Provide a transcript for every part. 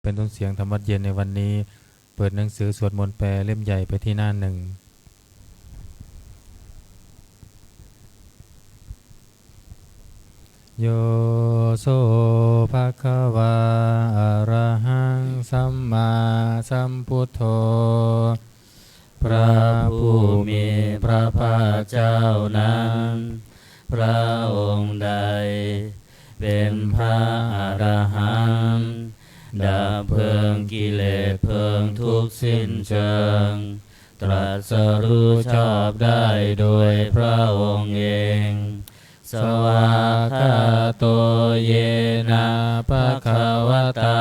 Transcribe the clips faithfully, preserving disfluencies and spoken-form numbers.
เป็นต้นเสียงธรรมวัตรเย็นในวันนี้ เปิดหนังสือสวดมนต์แปลเล่มใหญ่ไปที่หน้าหนึ่ง Yo so bhagavā arahaṃ sammāsambuddho พระผู้มีพระภาคเจ้านั้น พระองค์ใดเป็นพระอรหันต์ ดับเพลิงกิเลสเพลิงทุกข์สิ้นเชิง ตรัสรู้ชอบได้โดยพระองค์เอง Svākkhāto yena bhagavatā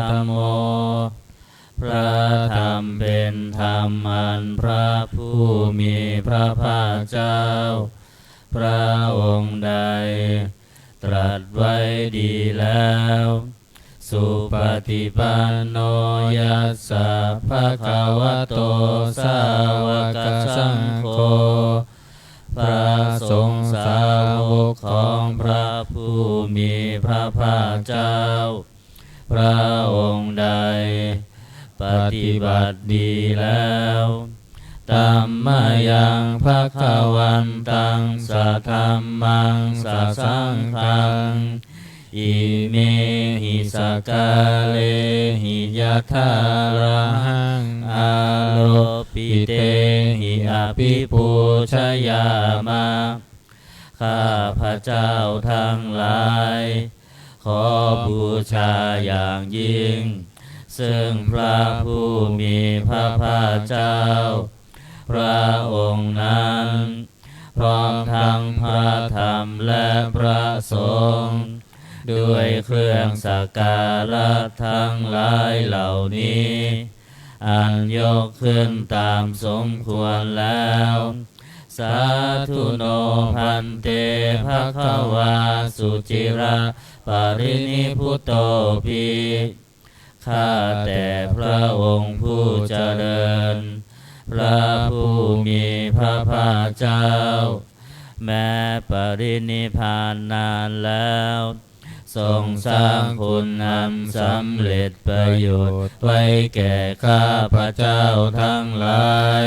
dhammo พระธรรมเป็นธรรมอันพระผู้มีพระภาคเจ้า พระองค์ใดตรัสไว้ดีแล้ว Supaṭipanno yassa bhagavato sāvakasaṅgho พระสงฆ์สาวกของพระผู้มีพระภาคเจ้า พระองค์ใดปฏิบัติดีแล้ว Tammayaṃ bhagavantaṃ sadhammaṃ sasaṅghaṃ imehi sakkārehi yathārahaṃ āropitehi abhipūjayāma ข้าพเจ้าทั้งหลาย ขอบูชาอย่างยิ่ง ซึ่งพระผู้มีพระภาคเจ้า พระองค์นั้น พร้อมทั้งพระธรรมและพระสงฆ์ ด้วยเครื่องสักการะทั้งหลายเหล่านี้ อันยกขึ้นตามสมควรแล้ว Sādhu no bhante bhagavā suciraparinibbutopi ข้าแต่พระองค์ผู้เจริญ พระผู้มีพระภาคเจ้า แม้ปรินิพพานนานแล้ว ทรงสร้างคุณอันสำเร็จประโยชน์ไว้แก่ข้าพเจ้าทั้งหลาย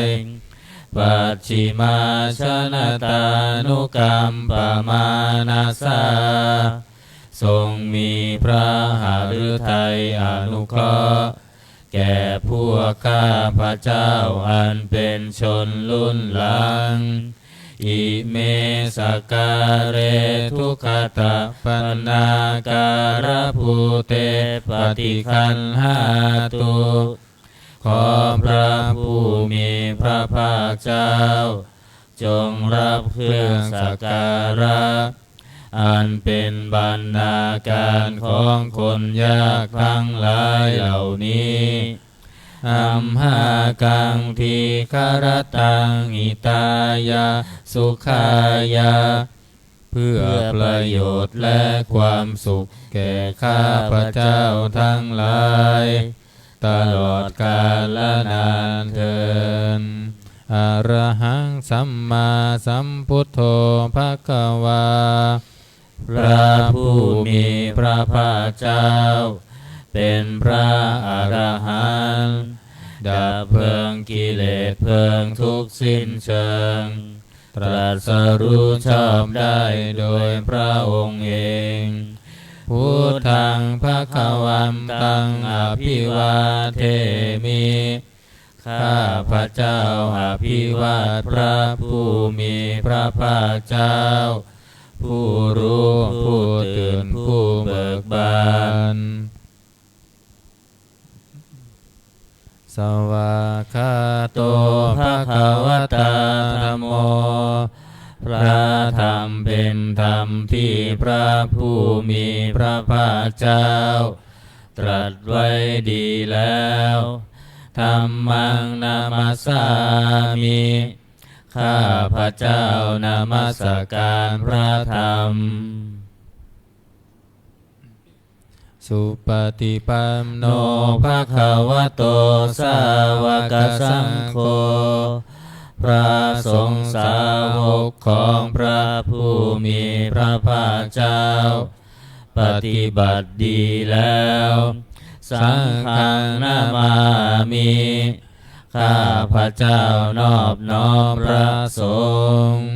Pacchimājanatānukampamānasā ทรงมีพระหฤทัยอนุเคราะห์ แก่พวกข้าพเจ้าอันเป็นชนรุ่นหลัง Ime sakkāre duggatapaṇṇākārabhūte paṭiggaṇhātu ขอพระผู้มีพระภาคเจ้า จงรับเครื่องสักการะ อันเป็นบรรณาการของคนยากทั้งหลายเหล่านี้ Amhākaṃ dīgharattaṃ hitāya sukhāya เพื่อประโยชน์และความสุขแก่ข้าพเจ้าทั้งหลาย ตลอดกาลนานเทอญ Arahaṃ sammāsambuddho bhagavā พระผู้มีพระภาคเจ้า เป็นพระอรหันต์ ดับเพลิงกิเลสเพลิงทุกข์สิ้นเชิง ตรัสรู้ชอบได้โดยพระองค์เอง Buddhaṃ bhagavantaṃ abhivādemi ข้าพเจ้าอภิวาทพระผู้มีพระภาคเจ้า ผู้รู้ผู้ตื่นผู้เบิกบาน Svākkhāto bhagavatā dhammo พระธรรมเป็นธรรมที่พระผู้มีพระภาคเจ้า ตรัสไว้ดีแล้ว Dhammaṃ namassāmi ข้าพเจ้านมัสการพระธรรม Supaṭipanno bhagavato sāvakasaṅgho พระสงฆ์สาวกของพระผู้มีพระภาคเจ้า ปฏิบัติดีแล้ว Saṅghaṃ namāmi ข้าพเจ้านอบน้อมพระสงฆ์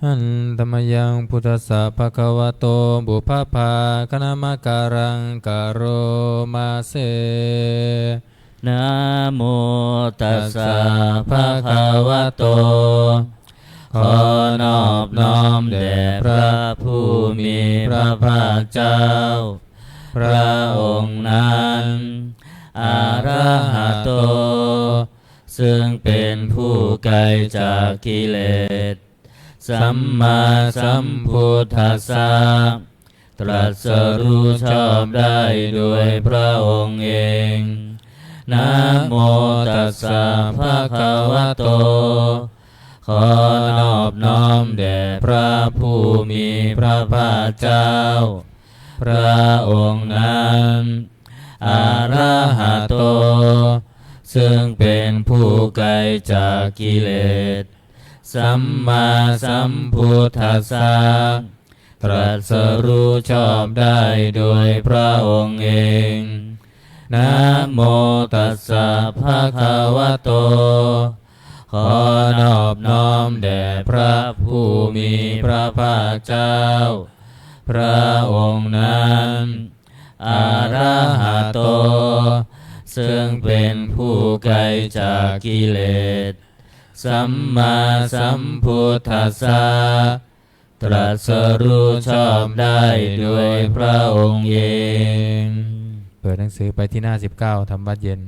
Handa mayaṃ buddhassa bhagavato pubbabhāganamakāraṃ karoma se. Namo tassa bhagavato ขอนอบน้อมแด่พระผู้มีพระภาคเจ้า พระองค์นั้น arahato ซึ่งเป็นผู้ไกลจากกิเลส sammāsambuddhassa ตรัสรู้ชอบได้โดยพระองค์เอง Namo tassa bhagavato ขอนอบน้อมแด่พระผู้มีพระภาคเจ้า พระองค์นั้น arahato ซึ่งเป็นผู้ไกลจากกิเลส sammāsambuddhassa ตรัสรู้ชอบได้โดยพระองค์เอง Namo tassa bhagavato ขอนอบน้อมแด่พระผู้มีพระภาคเจ้า พระองค์นั้น arahato ซึ่งเป็นผู้ไกลจากกิเลส sammāsambuddhassa ตรัสรู้ชอบได้โดยพระองค์เอง เปิดหนังสือไปที่หน้า สิบเก้า ทำวัตรเย็น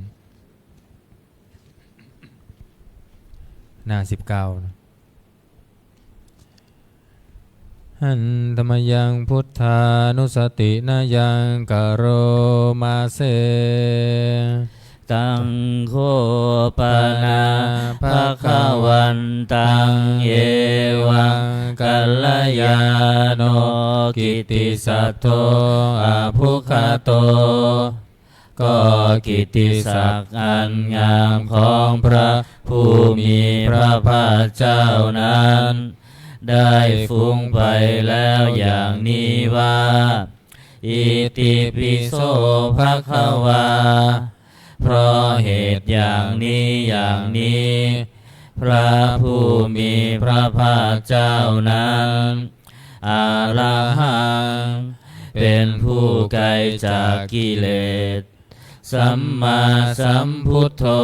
หน้า สิบเก้า นะ Handa mayaṃ buddhānussatinayaṃ karoma se. Taṃ kho pana bhagavantaṃ evaṃ kalyāṇo kittisaddo abbhuggato ก็กิตติศักดิ์อันงามของพระผู้มีพระภาคเจ้านั้น ได้ฟุ้งไปแล้วอย่างนี้ว่า Itipi so bhagavā เพราะเหตุอย่างนี้อย่างนี้ พระผู้มีพระภาคเจ้านั้น arahaṃ เป็นผู้ไกลจากกิเลส sammāsambuddho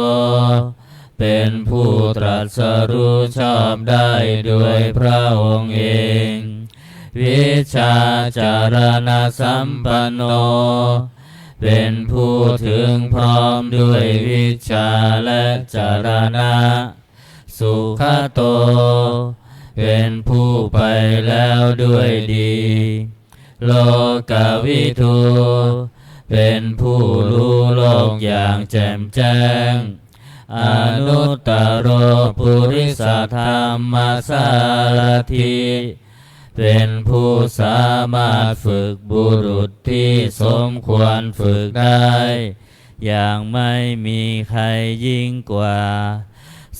เป็นผู้ตรัสรู้ชอบได้โดยพระองค์เอง vijjācaraṇasampanno เป็นผู้ถึงพร้อมด้วยวิชชาและจรณะ sugato เป็นผู้ไปแล้วด้วยดี lokavidū เป็นผู้รู้โลกอย่างแจ่มแจ้ง anuttaro purisadammasārathi เป็นผู้สามารถฝึกบุรุษที่สมควรฝึกได้ อย่างไม่มีใครยิ่งกว่า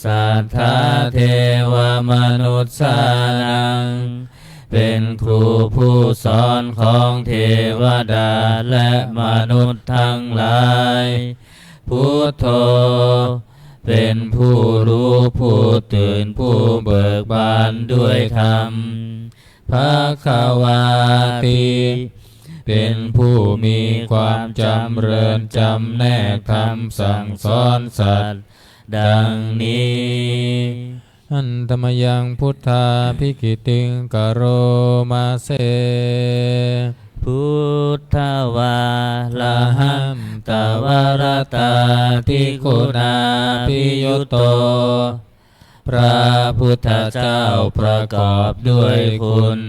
satthā devamanussānaṃ เป็นครูผู้สอนของเทวดาและมนุษย์ทั้งหลาย buddho เป็นผู้รู้ผู้ตื่นผู้เบิกบานด้วยธรรม bhagavāti เป็นผู้มีความจำเริญจำแนกธรรมสั่งสอนสัตว์ ดังนี้ Handa mayaṃ buddhābhigītiṃ karoma se. Buddhavārahantavaratādiguṇābhiyutto พระพุทธเจ้าประกอบด้วยคุณ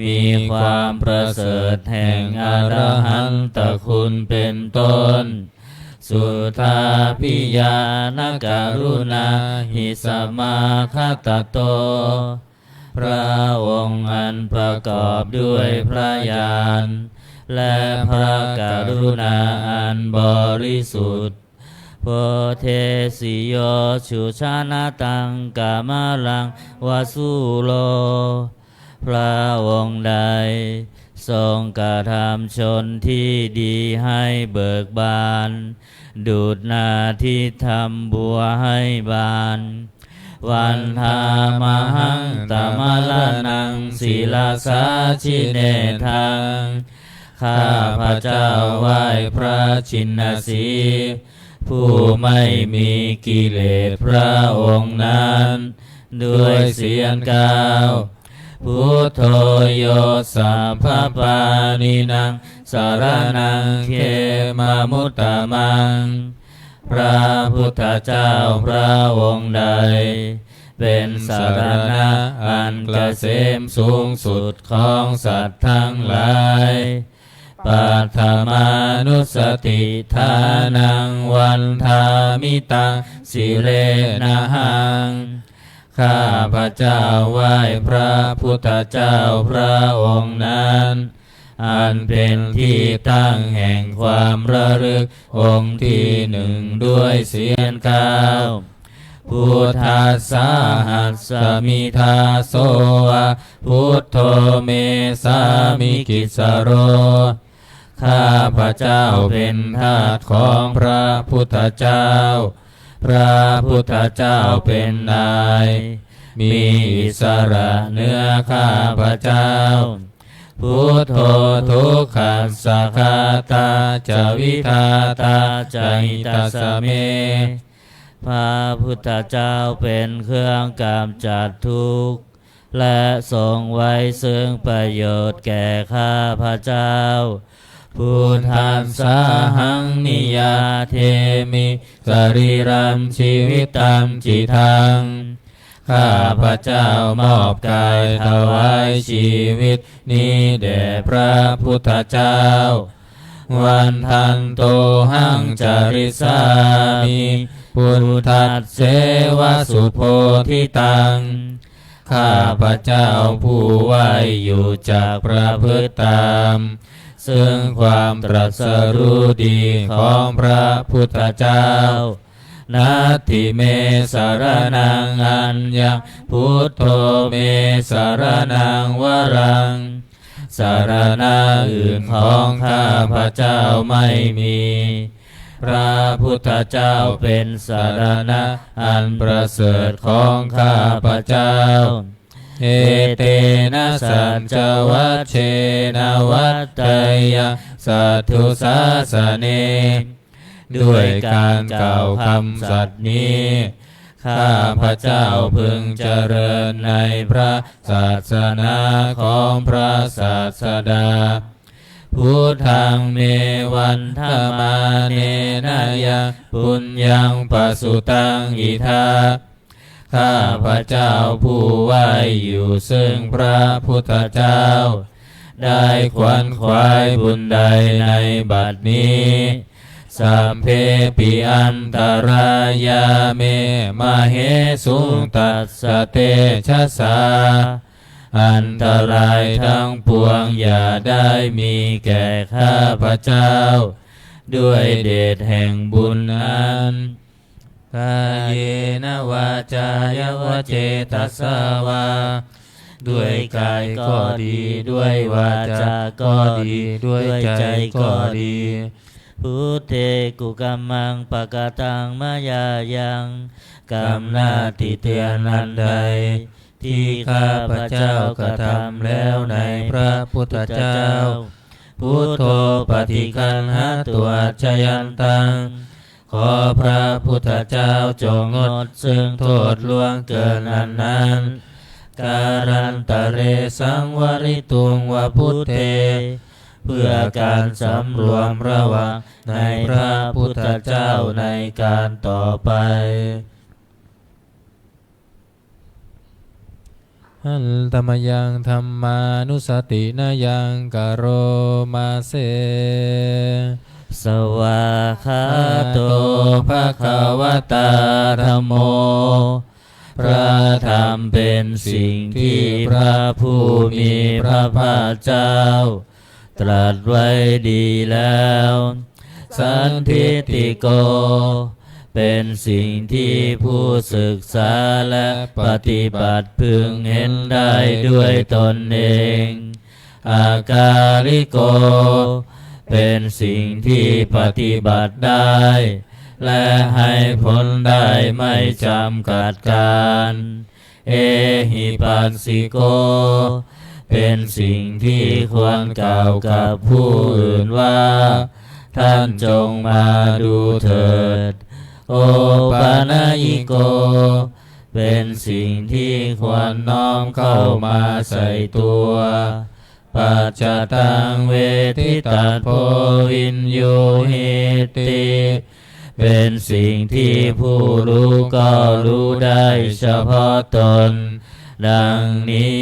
มีความประเสริฐแห่งอรหันตคุณเป็นต้น suddhābhiñāṇakaruṇāhi samāgatatto พระองค์อันประกอบด้วยพระญาณ และพระกรุณาอันบริสุทธิ์ bodhesi yo sujanataṃ kamalaṃva sūro พระองค์ใด ทรงกระทำชนที่ดีให้เบิกบาน ดุจนาทิตย์ทำบัวให้บาน Vandāmahaṃ tamaraṇaṃ sirasā jinendaṃ ข้าพเจ้าไหว้พระชินสีห์ ผู้ไม่มีกิเลสพระองค์นั้น ด้วยเสียงกล่าว Buddho yo sabbapāṇīnaṃ saraṇaṃ khemamuttamaṃ พระพุทธเจ้าพระองค์ใด เป็นสรณะอันเกษมสูงสุดของสัตว์ทั้งหลาย Paṭhamānussatiṭṭhānaṃ vandāmi taṃ sirenahaṃ ข้าพเจ้าไหว้พระพุทธเจ้าพระองค์นั้น อันเป็นที่ตั้งแห่งความระลึกองค์ที่หนึ่งด้วยเสียงกล่าว Buddhassāhasmi dāso va buddho me sāmikissaro ข้าพเจ้าเป็นทาสของพระพุทธเจ้า พระพุทธเจ้าเป็นนาย มีอิสระเหนือข้าพเจ้า Buddho dukkhassa ghātā ca vidhātā ca hitassa me พระพุทธเจ้าเป็นเครื่องกำจัดทุกข์ และทรงไว้ซึ่งประโยชน์แก่ข้าพเจ้า Buddhassāhaṃ niyyādemi sarīrañjīvitañcidaṃ ข้าพเจ้ามอบกายถวายชีวิตนี้แด่พระพุทธเจ้า Vandantohaṃ carissāmi buddhasseva subodhitaṃ ข้าพเจ้าผู้ไหว้อยู่จักประพฤติตาม ซึ่งความตรัสรู้ดีของพระพุทธเจ้า Natthi me saraṇaṃ aññaṃ buddho me saraṇaṃ varaṃ สรณะอื่นของข้าพเจ้าไม่มี พระพุทธเจ้าเป็นสรณะอันประเสริฐของข้าพเจ้า Etena saccavajjena vaḍḍheyyaṃ satthu sāsane ด้วยการกล่าวคำสัตย์นี้ ข้าพเจ้าพึงเจริญในพระศาสนาของพระศาสดา Buddhaṃ me vandamānena yaṃ puññaṃ pasutaṃ idha ข้าพเจ้าผู้ไหว้อยู่ซึ่งพระพุทธเจ้า ได้ขวนขวายบุญใดในบัดนี้ Sabbepi antarāyā me māhesuṃ tassa tejasā อันตรายทั้งปวงอย่าได้มีแก่ข้าพเจ้า ด้วยเดชแห่งบุญนั้น Kāyena vācāya va cetasā vā ด้วยกายก็ดี ด้วยวาจาก็ดี ด้วยใจก็ดี Buddhe kukammaṃ pakataṃ mayā yaṃ กรรมหน้าที่เตือนอันใด ที่ข้าพเจ้ากระทำแล้วในพระพุทธเจ้า Buddho paṭiggaṇhatu accayantaṃ ขอพระพุทธเจ้าจงงดซึ่งโทษล่วงเกินอันนั้น Kālantare saṃvarituṃ va buddhe เพื่อการสำรวมระวังในพระพุทธเจ้าในการต่อไป Handa mayaṃ dhammānussatinayaṃ karoma se. Svākkhāto bhagavatā dhammo พระธรรมเป็นสิ่งที่พระผู้มีพระภาคเจ้า ตรัสไว้ดีแล้ว Sandiṭṭhiko เป็นสิ่งที่ผู้ศึกษาและปฏิบัติพึงเห็นได้ด้วยตนเอง akāliko เป็นสิ่งที่ปฏิบัติได้ และให้ผลได้ไม่จำกัดกาล ehipassiko เป็นสิ่งที่ควรกล่าวกับผู้อื่นว่า ท่านจงมาดูเถิด opanayiko เป็นสิ่งที่ควรน้อมเข้ามาใส่ตัว paccattaṃ veditabbo viññūhīti เป็นสิ่งที่ผู้รู้ก็รู้ได้เฉพาะตน ดังนี้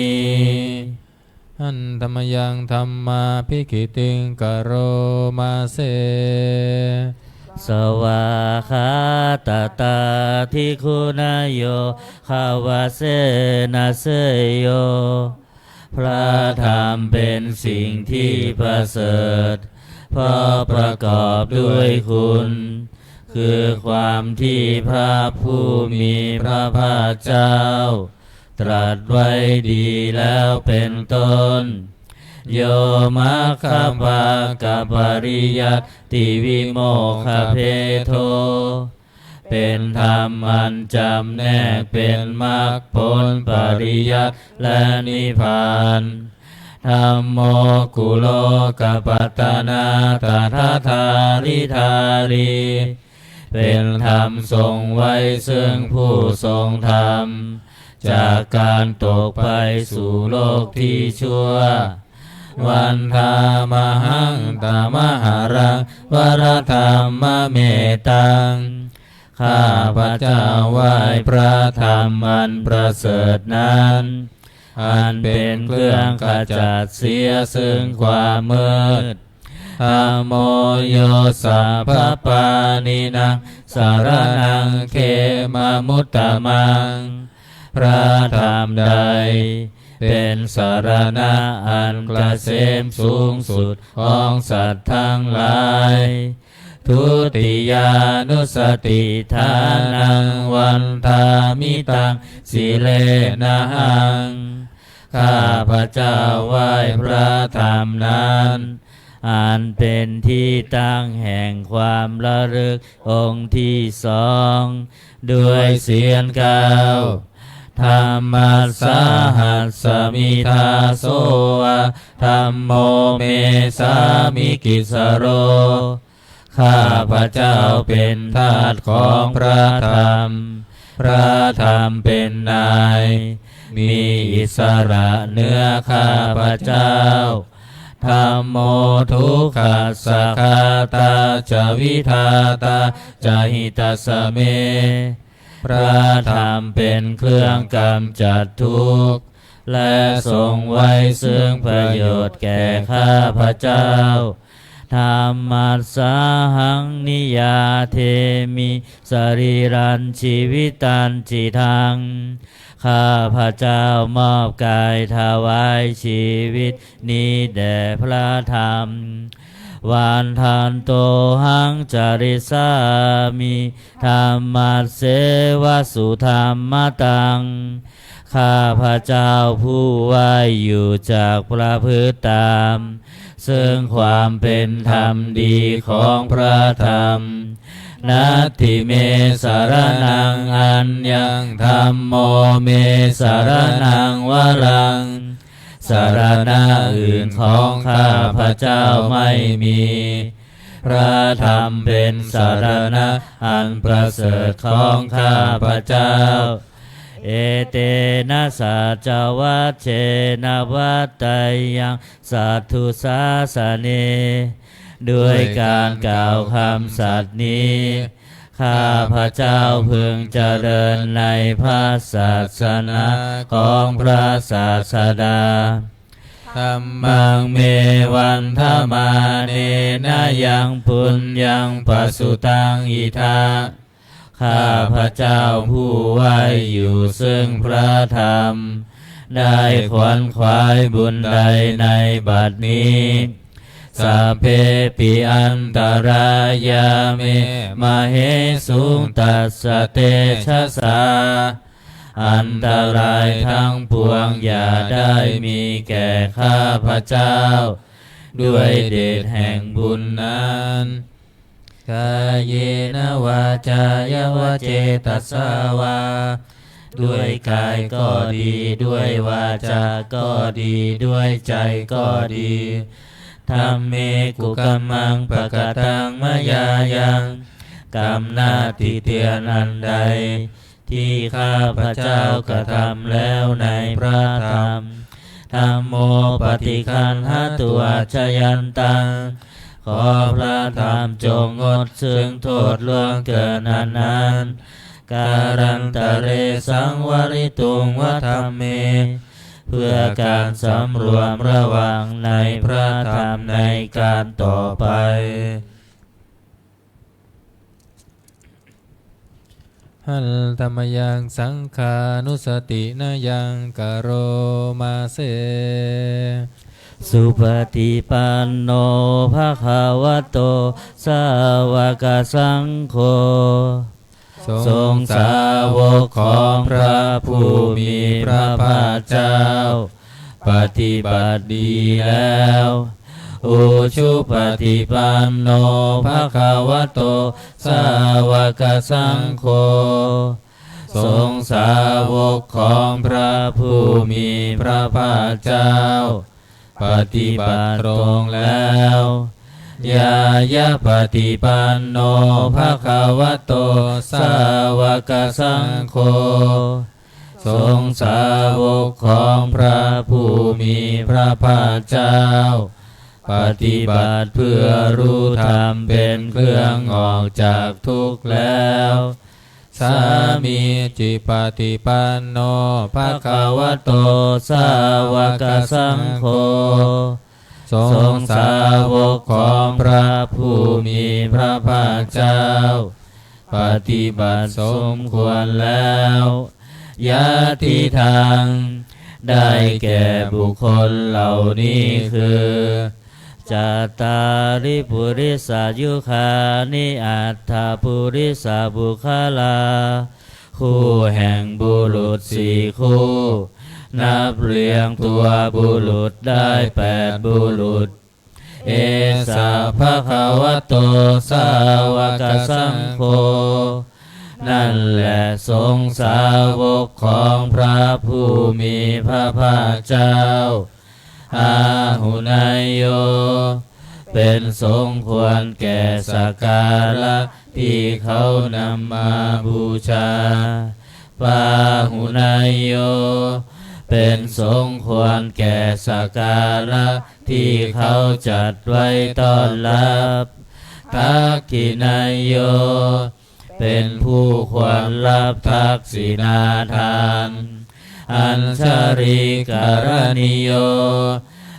Handa mayaṃ dhammābhigītiṃ karoma se. Svākkhātatādiguṇayogavasena seyyo พระธรรมเป็นสิ่งที่ประเสริฐ เพราะประกอบด้วยคุณ คือความที่พระผู้มีพระภาคเจ้า ตรัสไว้ดีแล้วเป็นต้น yo maggapākapariyattipimokkhabhedo เป็นธรรมอันจำแนกเป็นมรรคผลปริยัติและนิพพาน dhammo kulokapattanā tadadhāridhārī เป็นธรรมทรงไว้ซึ่งผู้ทรงธรรม จากการตกไปสู่โลกที่ชั่ว Vandāmahaṃ tamaharaṃ varadhammametaṃ ข้าพเจ้าไหว้พระธรรมอันประเสริฐนั้น อันเป็นเครื่องขจัดเสียซึ่งความมืด Dhammo yo sabbapāṇīnaṃ saraṇaṃ khemamuttamaṃ พระธรรมใด เป็นสรณะอันเกษมสูงสุดของสัตว์ทั้งหลาย Dutiyānussatiṭṭhānaṃ vandāmi taṃ sirenahaṃ ข้าพเจ้าไหว้พระธรรมนั้น อันเป็นที่ตั้งแห่งความระลึกองค์ที่สอง ด้วยเสียงกล่าว Dhammassāhasmi dāso va dhammo me sāmikissaro ข้าพเจ้าเป็นทาสของพระธรรม พระธรรมเป็นนาย มีอิสระเหนือข้าพเจ้า Dhammo dukkhassa ghātā ca vidhātā ca hitassa me พระธรรมเป็นเครื่องกำจัดทุกข์ และทรงไว้ซึ่งประโยชน์แก่ข้าพเจ้า Dhammassahaṃ niyyādemi sarīrañjīvitañcidaṃ ข้าพเจ้ามอบกายถวายชีวิตนี้แด่พระธรรม Vandantohaṃ carissāmi dhammasseva sudhammataṃ ข้าพเจ้าผู้ไหว้อยู่จักประพฤติตาม ซึ่งความเป็นธรรมดีของพระธรรม Natthi me saraṇaṃ aññaṃ dhammo me saraṇaṃ varaṃ สรณะอื่นของข้าพเจ้าไม่มี พระธรรมเป็นสรณะอันประเสริฐของข้าพเจ้า Etena saccavajjena vaḍḍheyyaṃ satthu sāsane ด้วยการกล่าวคำสัตย์นี้ ข้าพเจ้าพึงเจริญในพระศาสนาของพระศาสดา Dhammaṃ me vandamānena yaṃ puññaṃ pasutaṃ idha ข้าพเจ้าผู้ไหว้อยู่ซึ่งพระธรรม ได้ขวนขวายบุญใดในบัดนี้ Sabbepi antarāyā me māhesuṃ tassa tejasā อันตรายทั้งปวงอย่าได้มีแก่ข้าพเจ้า ด้วยเดชแห่งบุญนั้น kāyena vācāya va cetasā vā ด้วยกายก็ดี ด้วยวาจาก็ดี ด้วยใจก็ดี dhamme kukammaṃ pakataṃ mayā yaṃ กรรมหน้าติเตียนอันใด ที่ข้าพเจ้ากระทำแล้วในพระธรรม dhammo paṭiggaṇhatu accayantaṃ ขอพระธรรมจงงดซึ่งโทษล่วงเกินอันนั้น kālantare saṃvarituṃ va dhamme เพื่อการสำรวมระวังในพระธรรมในการต่อไป Handa mayaṃ saṅghānussatinayaṃ karoma se. Supaṭipanno bhagavato sāvakasaṅgho. ทรงสาวกของพระผู้มีพระภาคเจ้า ปฏิบัติดีแล้ว Ujupaṭipanno bhagavato sāvakasaṅgho. ทรงสาวกของพระผู้มีพระภาคเจ้า ปฏิบัติตรงแล้ว Ñāyapaṭipanno bhagavato sāvakasaṅgho. ทรงสาวกของพระผู้มีพระภาคเจ้า ปฏิบัติเพื่อรู้ธรรมเป็นเครื่องออกจากทุกข์แล้ว Sāmīcipaṭipanno bhagavato sāvakasaṅgho. ทรงสาวกของพระผู้มีพระภาคเจ้า ปฏิบัติสมควรแล้ว Yadidaṃ ได้แก่บุคคลเหล่านี้คือ Cattāri purisayugāni aṭṭha purisapuggalā คู่แห่งบุรุษสี่คู่ นับเรียงตัวบุรุษได้แปดบุรุษ Esa bhagavato sāvakasaṅgho. นั่นแหละสงฆ์สาวกของพระผู้มีพระภาคเจ้า Āhuneyyo เป็นสงฆ์ควรแก่สักการะที่เขานำมาบูชา Pāhuneyyo เป็นสงฆ์ควรแก่สักการะที่เขาจัดไว้ต้อนรับ Dakkhiṇeyyo เป็นผู้ควรรับทักษิณาทาน Añjalikaraṇīyo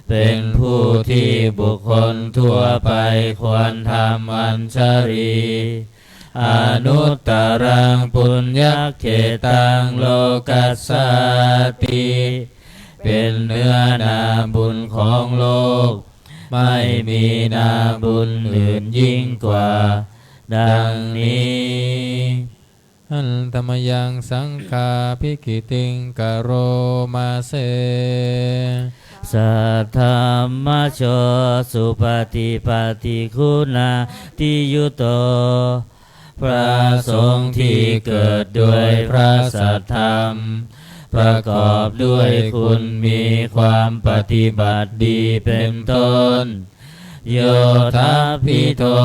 เป็นผู้ที่บุคคลทั่วไปควรทำอัญชลี Anuttaraṃ puññakkhettaṃ lokassāti เป็นเนื้อนาบุญของโลก ไม่มีนาบุญอื่นยิ่งกว่า ดังนี้ Handa mayaṃ saṅghābhigītiṃ karoma se. Saddhammajo supaṭipattiguṇādiyutto พระสงฆ์ที่เกิดด้วยพระสัทธรรม ประกอบด้วยคุณมีความปฏิบัติดีเป็นต้น Yoṭṭhabbidho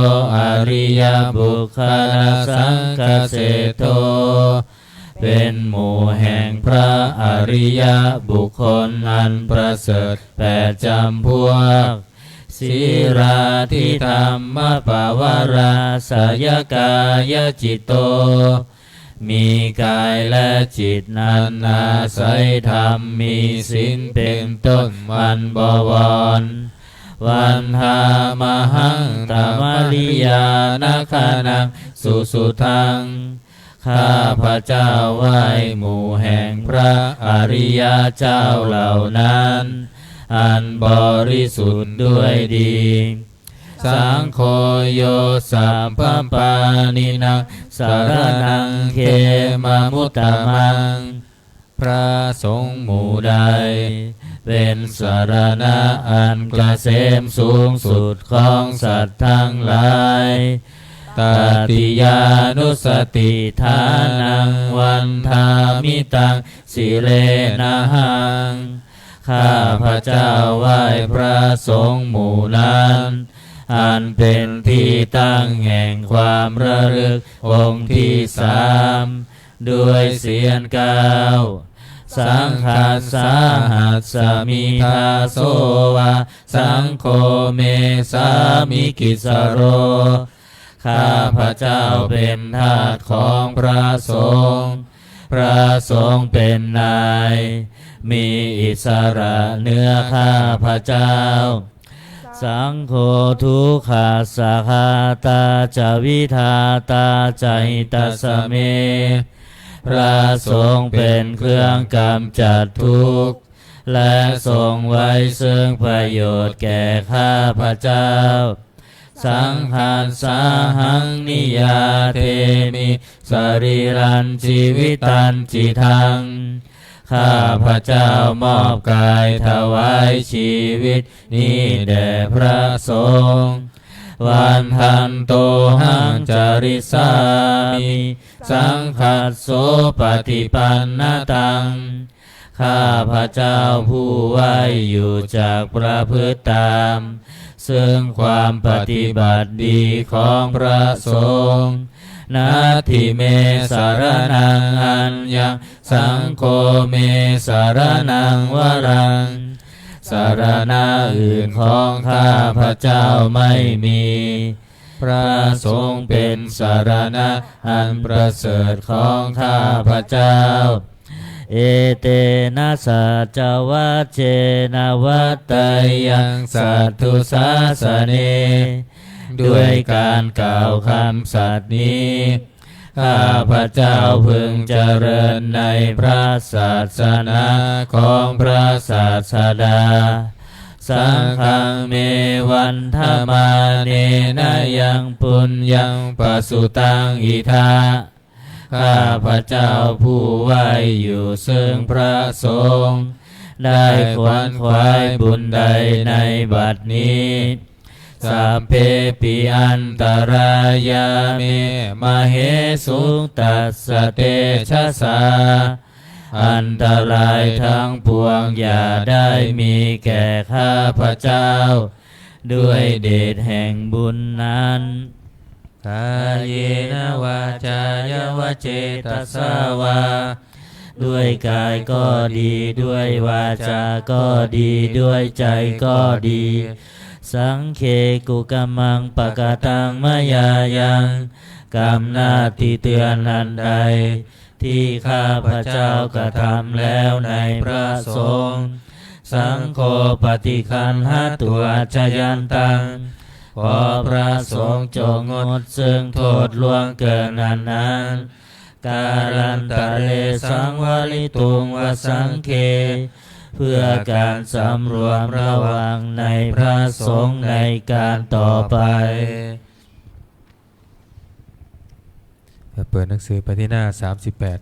ariyapuggalasaṅghaseṭṭho เป็นหมู่แห่งพระอริยบุคคลอันประเสริฐแปดจำพวก Sīlādidhammapavarāsayakāyacitto มีกายและจิตอันอาศัยธรรม มีศีลเป็นต้น อันบวร Vandāmahaṃ tamariyānagaṇaṃ susuddhaṃ ข้าพเจ้าไหว้หมู่แห่งพระอริยเจ้าเหล่านั้น อันบริสุทธิ์ด้วยดี Saṅgho yo sabbapāṇīnaṃ saraṇaṃ khemamuttamaṃ พระสงฆ์หมู่ใด เป็นสรณะอันเกษมสูงสุดของสัตว์ทั้งหลาย Tatiyānussatiṭṭhānaṃ vandāmi taṃ sirenahaṃ. ข้าพเจ้าไหว้พระสงฆ์หมู่นั้น อันเป็นที่ตั้งแห่งความระลึกองค์ที่สาม ด้วยเสียงเก้า Saṅghassa hasmi dāso va, saṅgho me sāmikissaro. ข้าพเจ้าเป็นทาสของพระสงฆ์ พระสงฆ์เป็นนาย มีอิสระเหนือข้าพเจ้า Saṅgho dukkhassa ghātā ca vidhātā ca hitassa me. พระสงฆ์เป็นเครื่องกำจัดทุกข์ และทรงไว้ซึ่งประโยชน์แก่ข้าพเจ้า Saṅghassa haṃ niyyādemi sarīrañjīvitañcidaṃ. ข้าพเจ้ามอบกายถวายชีวิตนี้แด่พระสงฆ์ Vandantohaṃ carissāmi saṅghassopaṭipannataṃ. ข้าพเจ้าผู้ไหว้อยู่จักประพฤติตาม ซึ่งความปฏิบัติดีของพระสงฆ์ Natthi me saraṇaṃ aññaṃ, saṅgho me saraṇaṃ varaṃ. สรณะอื่นของข้าพเจ้าไม่มี พระสงฆ์เป็นสรณะอันประเสริฐของข้าพเจ้า Etena saccavajjena vaḍḍheyyaṃ satthu sāsane. ด้วยการกล่าวคำสัตย์นี้ ข้าพเจ้าพึงเจริญในพระศาสนาของพระศาสดา Saṅghaṃ me vandamānena yaṃ puññaṃ pasutaṃ idha. ข้าพเจ้าผู้ไหว้อยู่ซึ่งพระสงฆ์ ได้ขวนขวายบุญใดในบัดนี้ Sabbepi antarāyā me māhesuṃ tassa tejasā. อันตรายทั้งปวงอย่าได้มีแก่ข้าพเจ้า ด้วยเดชแห่งบุญนั้น Kāyena vācāya va cetasā vā. ด้วยกายก็ดี ด้วยวาจาก็ดี ด้วยใจก็ดี Saṅghe kukammaṃ pakataṃ mayā yaṃ. กรรมหน้าที่เตือนอันใด ที่ข้าพเจ้ากระทำแล้วในพระสงฆ์ Saṅgho paṭiggaṇhatu accayantaṃ. ขอพระสงฆ์จงงดซึ่งโทษล่วงเกินอันนั้น Kālantare saṃvarituṃ va saṅghe. เพื่อการสำรวมระวังในพระสงฆ์ในการต่อไป เปิดหนังสือไปที่หน้าสามสิบแปด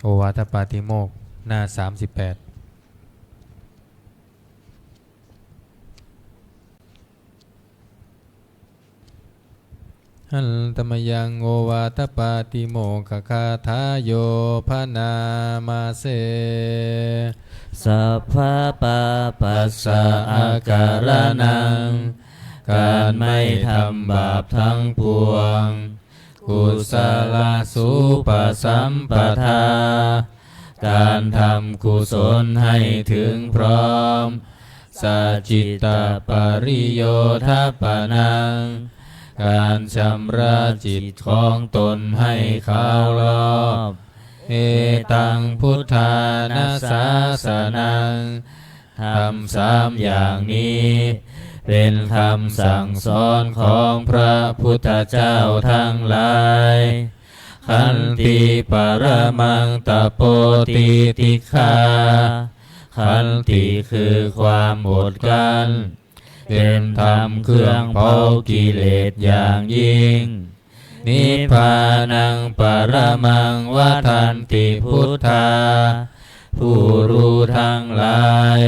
โอวาทปาติโมกข์ หน้าสามสิบแปด Handa mayaṃ ovātapātimokkhagathayo bhaṇāma se. Sabbapāpassa akaraṇaṃ. การไม่ทำบาปทั้งปวง Kusalasupasampadā. การทำกุศลให้ถึงพร้อม Sacittapariyodapanaṃ. การชำระจิตของตนให้ขาวรอบ Etaṃ buddhāna sāsanaṃ. ธรรมสามอย่างนี้ เป็นคำสั่งสอนของพระพุทธเจ้าทั้งหลาย Khanti paramaṃ tapo titikkhā. ขันติคือความอดกลั้น เป็นธรรมเครื่องเผากิเลสอย่างยิ่ง Nibbānaṃ paramaṃ vadanti buddhā. ผู้รู้ทั้งหลาย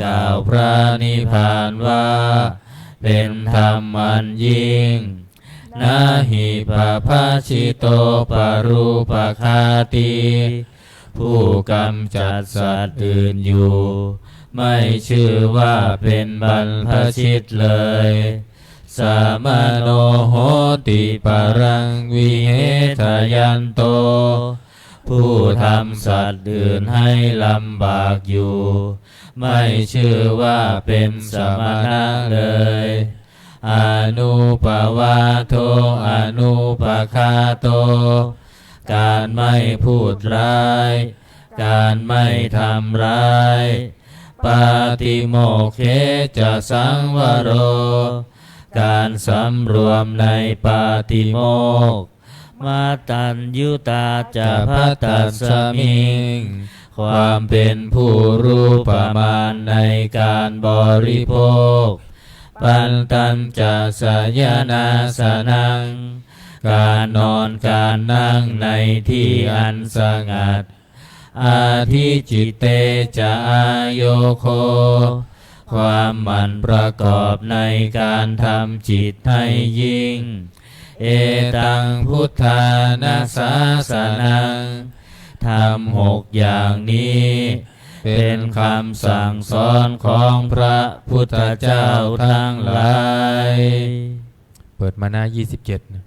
กล่าวพระนิพพานว่า เป็นธรรมอันยิ่ง na hi pabhajito parūpaghātī ผู้กำจัดสัตว์อื่นอยู่ ไม่ชื่อว่าเป็นบรรพชิตเลย samano hoti paraṃ vihetayanto ผู้ทำสัตว์อื่นให้ลำบากอยู่ ไม่ชื่อว่าเป็นสมณะเลย anupavādo anupaghāto การไม่พูดร้าย การไม่ทำร้าย paṭimokkhe ca saṃvaro การสำรวมในปาติโมกข์ mataññutā ca bhaddasmiṃ ความเป็นผู้รู้ประมาณในการบริโภค pantañca sayanāsanaṃ การนอนการนั่งในที่อันสงัด adhicitte ca āyogo ความหมั่นประกอบในการทำจิตให้ยิ่ง etaṃ buddhāna sāsanaṃ ธรรมหกอย่างนี้ เป็นคำสั่งสอนของพระพุทธเจ้าทั้งหลาย เปิดมาหน้า ยี่สิบเจ็ด นะ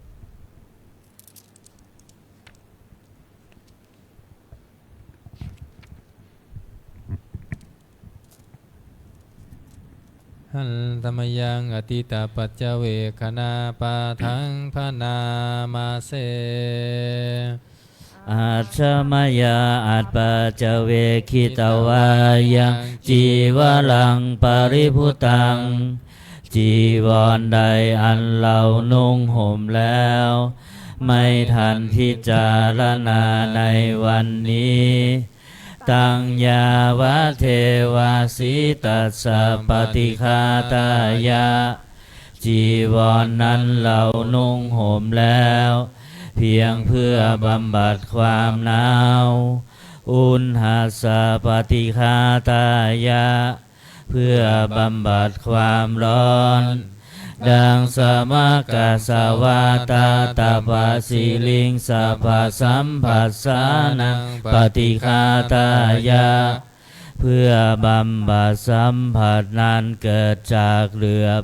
Handa mayaṃ atītapaccavekkhaṇapāṭhaṃ bhaṇāma se. Ajja mayā appaccavekkhitvā yaṃ cīvaraṃ paribhuttaṃ จีวรใดอันเรานุ่งห่มแล้ว ไม่ทันพิจารณาในวันนี้ taṃ yāvadeva sītassa paṭighātāya จีวรนั้นเรานุ่งห่มแล้ว เพียงเพื่อบำบัดความหนาว uṇhassa paṭighātāya เพื่อบำบัดความร้อน daṃsamakasavātātapamāpajjena tapasiriṃsapasamphassānaṃ paṭighātāya เพื่อบำบัดสัมผัสนั้นเกิดจากเหลือบ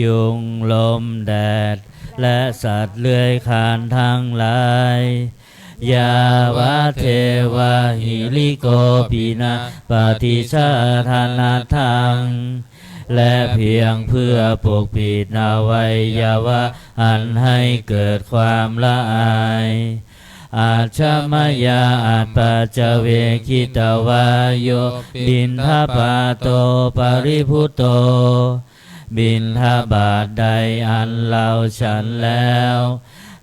ยุง ลม แดด และสัตว์เลื้อยคลานทั้งหลาย yāvadeva hirikopinapaṭicchādanatthaṃ และเพียงเพื่อปกปิดอวัยวะอันให้เกิดความละอาย Ajja mayā appaccavekkhitvā yo piṇḍapāto paribhutto บิณฑบาตใดอันเราฉันแล้ว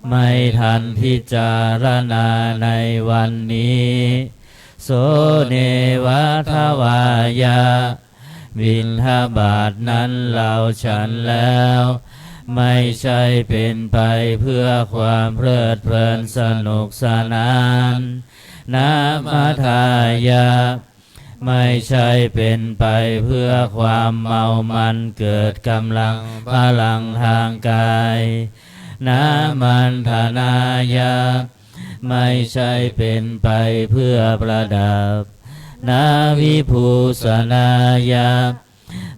ไม่ทันพิจารณาในวันนี้ so neva davāya บิณฑบาตนั้นเราฉันแล้ว ไม่ใช่เป็นไปเพื่อความเพลิดเพลินสนุกสนาน na madāya ไม่ใช่เป็นไปเพื่อความเมามันเกิดกำลังพลังทางกาย na maṇḍanāya ไม่ใช่เป็นไปเพื่อประดับ na vibhūsanāya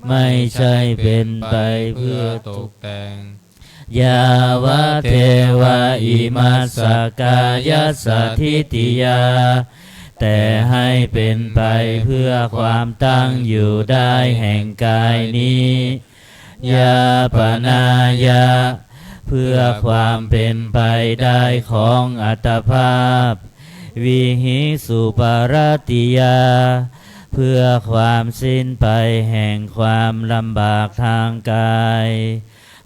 ไม่ใช่เป็นไปเพื่อตกแต่ง yāvadeva imassa kāyassa ṭhitiyā แต่ให้เป็นไปเพื่อความตั้งอยู่ได้แห่งกายนี้ yāpanāya เพื่อความเป็นไปได้ของอัตภาพ vihiṃsuparatiyā เพื่อความสิ้นไปแห่งความลำบากทางกาย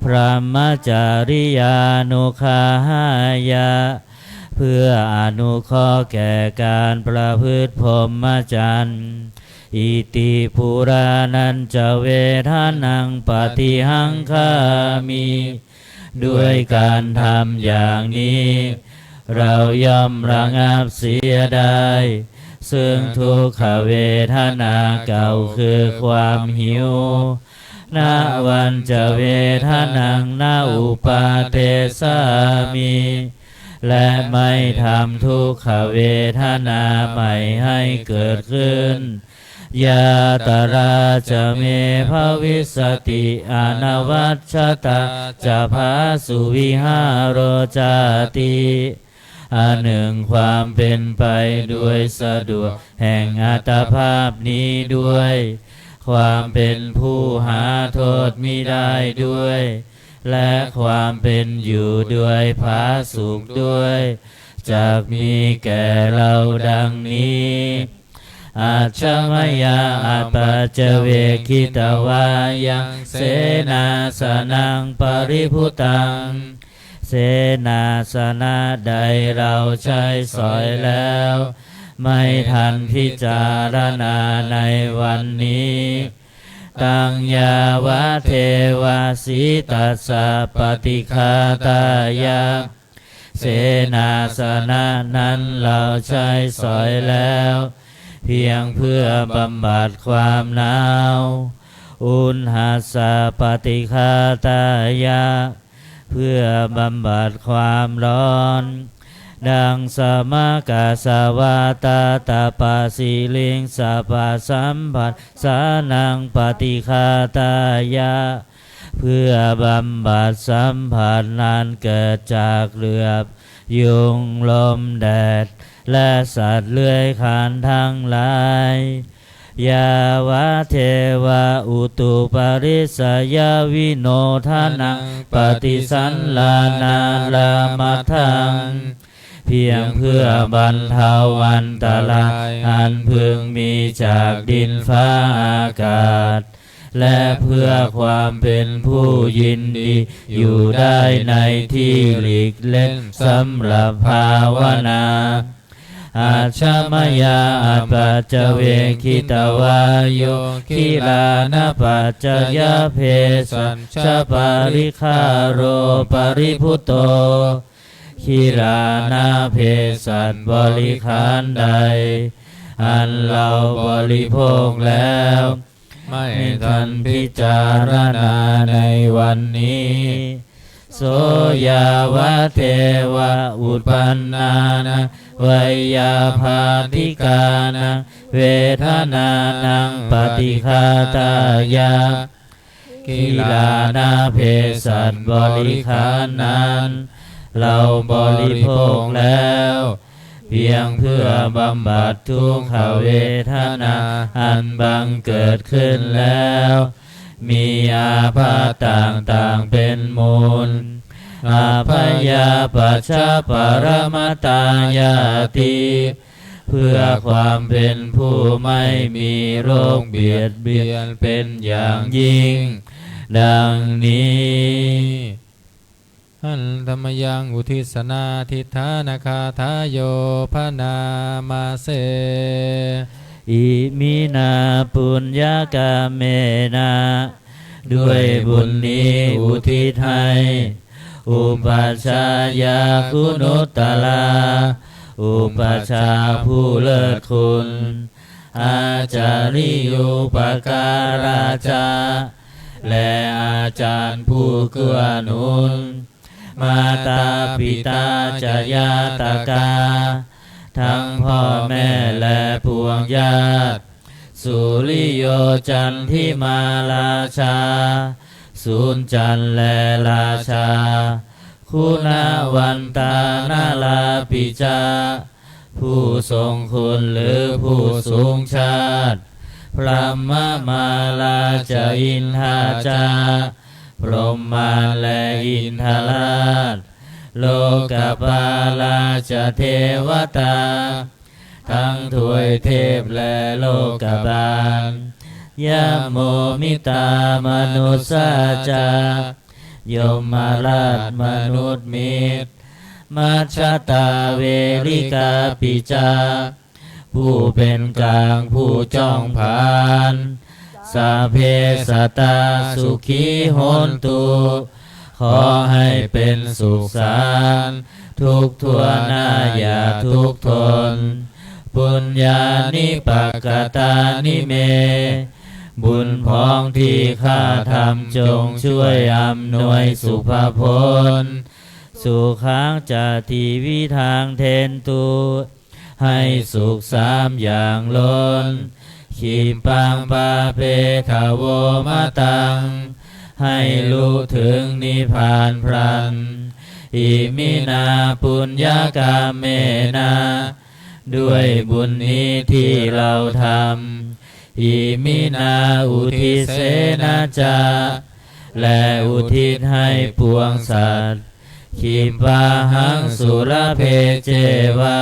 brahmacariyānuggahāya เพื่ออนุเคราะห์แก่การประพฤติพรหมจรรย์ iti purāṇañca vedanaṃ paṭihaṅkhāmi ด้วยการทำอย่างนี้ เราย่อมระงับเสียได้ ซึ่งทุกขเวทนาเก่าคือความหิว na vañca vedanaṃ na uppādessāmi และไม่ทำทุกขเวทนาใหม่ให้เกิดขึ้น yātrā ca me bhavissati anavajjatā ca phāsuvihāro cāti. อันหนึ่งความเป็นไปโดยสะดวกแห่งอัตภาพนี้ด้วย ความเป็นผู้หาโทษมิได้ด้วย และความเป็นอยู่โดยผาสุกด้วย จักมีแก่เราดังนี้ Ajja mayā apaccavekkhitvā yaṃ senāsanaṃ paribhuttaṃ เสนาสนะใดเราใช้สอยแล้ว ไม่ทันพิจารณาในวันนี้ taṃ yāvadeva sītassa paṭighātāya เสนาสนะนั้นเราใช้สอยแล้ว เพียงเพื่อบำบัดความหนาว uṇhassa paṭighātāya เพื่อบำบัดความร้อน daṃ samakasavātātapasiriṃsapasamphassānaṃ paṭighātāya เพื่อบำบัดสัมผัสอันเกิดจากเหลือบยุง ลม แดด และสัตว์เลื้อยคลานทั้งหลาย yāvadeva utuparissayavinodanaṃ paṭisallānārāmatthaṃ เพียงเพื่อบรรเทาอันตรายอันพึงมีจากดินฟ้าอากาศ และเพื่อความเป็นผู้ยินดีอยู่ได้ในที่หลีกเล่นสำหรับภาวนา Ajja mayā apaccavekkhitvā yo gilānapaccayabhesajjaparikkhāro paribhutto กิลานะเภสัชบริขารใด อันเราบริโภคแล้ว ไม่ทันพิจารณาในวันนี้ so yāvadeva uppannānaṃ veyyābādhikānaṃ vedanānaṃ paṭighātāya กิลานะเภสัชบริขารนั้น เราบริโภคแล้ว เพียงเพื่อบำบัดทุกขเวทนาอันบังเกิดขึ้นแล้ว มีอาพาธต่างๆเป็นมูล abyāpajjhaparamatāyāti เพื่อความเป็นผู้ไม่มีโรคเบียดเบียนเป็นอย่างยิ่ง ดังนี้ Handa mayaṃ uddissanādhiṭṭhānagāthāyo bhaṇāma se. Iminā puññakammena ด้วยบุญนี้อุทิศให้ upajjhāyā guṇuttarā อุปัชฌาย์ผู้เลิศคุณ ācariyūpakārā ca และอาจารย์ผู้เกื้อหนุน mātā pitā ca ñātakā ทั้งพ่อแม่และปวงญาติ suriyo candimā rājā สุริย์จันทร์และราชา guṇavantā narāpi ca ผู้ทรงคุณหรือผู้สูงชาติ brahmamārā ca indā ca พรหมมารและอินทราช lokapālā ca devatā ทั้งทวยเทพและโลกบาล yamo mittā manussā ca ยมราชมนุษย์มิตร majjhattā verikāpi ca ผู้เป็นกลางผู้จ้องผลาญ sabbe sattā sukhī hontu ขอให้เป็นสุขสันต์ทุกทั่วหน้าอย่าทุกข์ทน puññāni pakatāni me บุญพ้องที่ข้าทำจงช่วยอำนวยสุภพล sukhaṃ ca tividhaṃ dentu ให้สุขสามอย่างล้น khippaṃ pāpetha vo mataṃ ให้ลุถึงนิพพานพลัน iminā puññakammena ด้วยบุญนี้ที่เราทำ iminā uddisena ca และอุทิศให้ปวงสัตว์ khippāhaṃ sulabhe ceva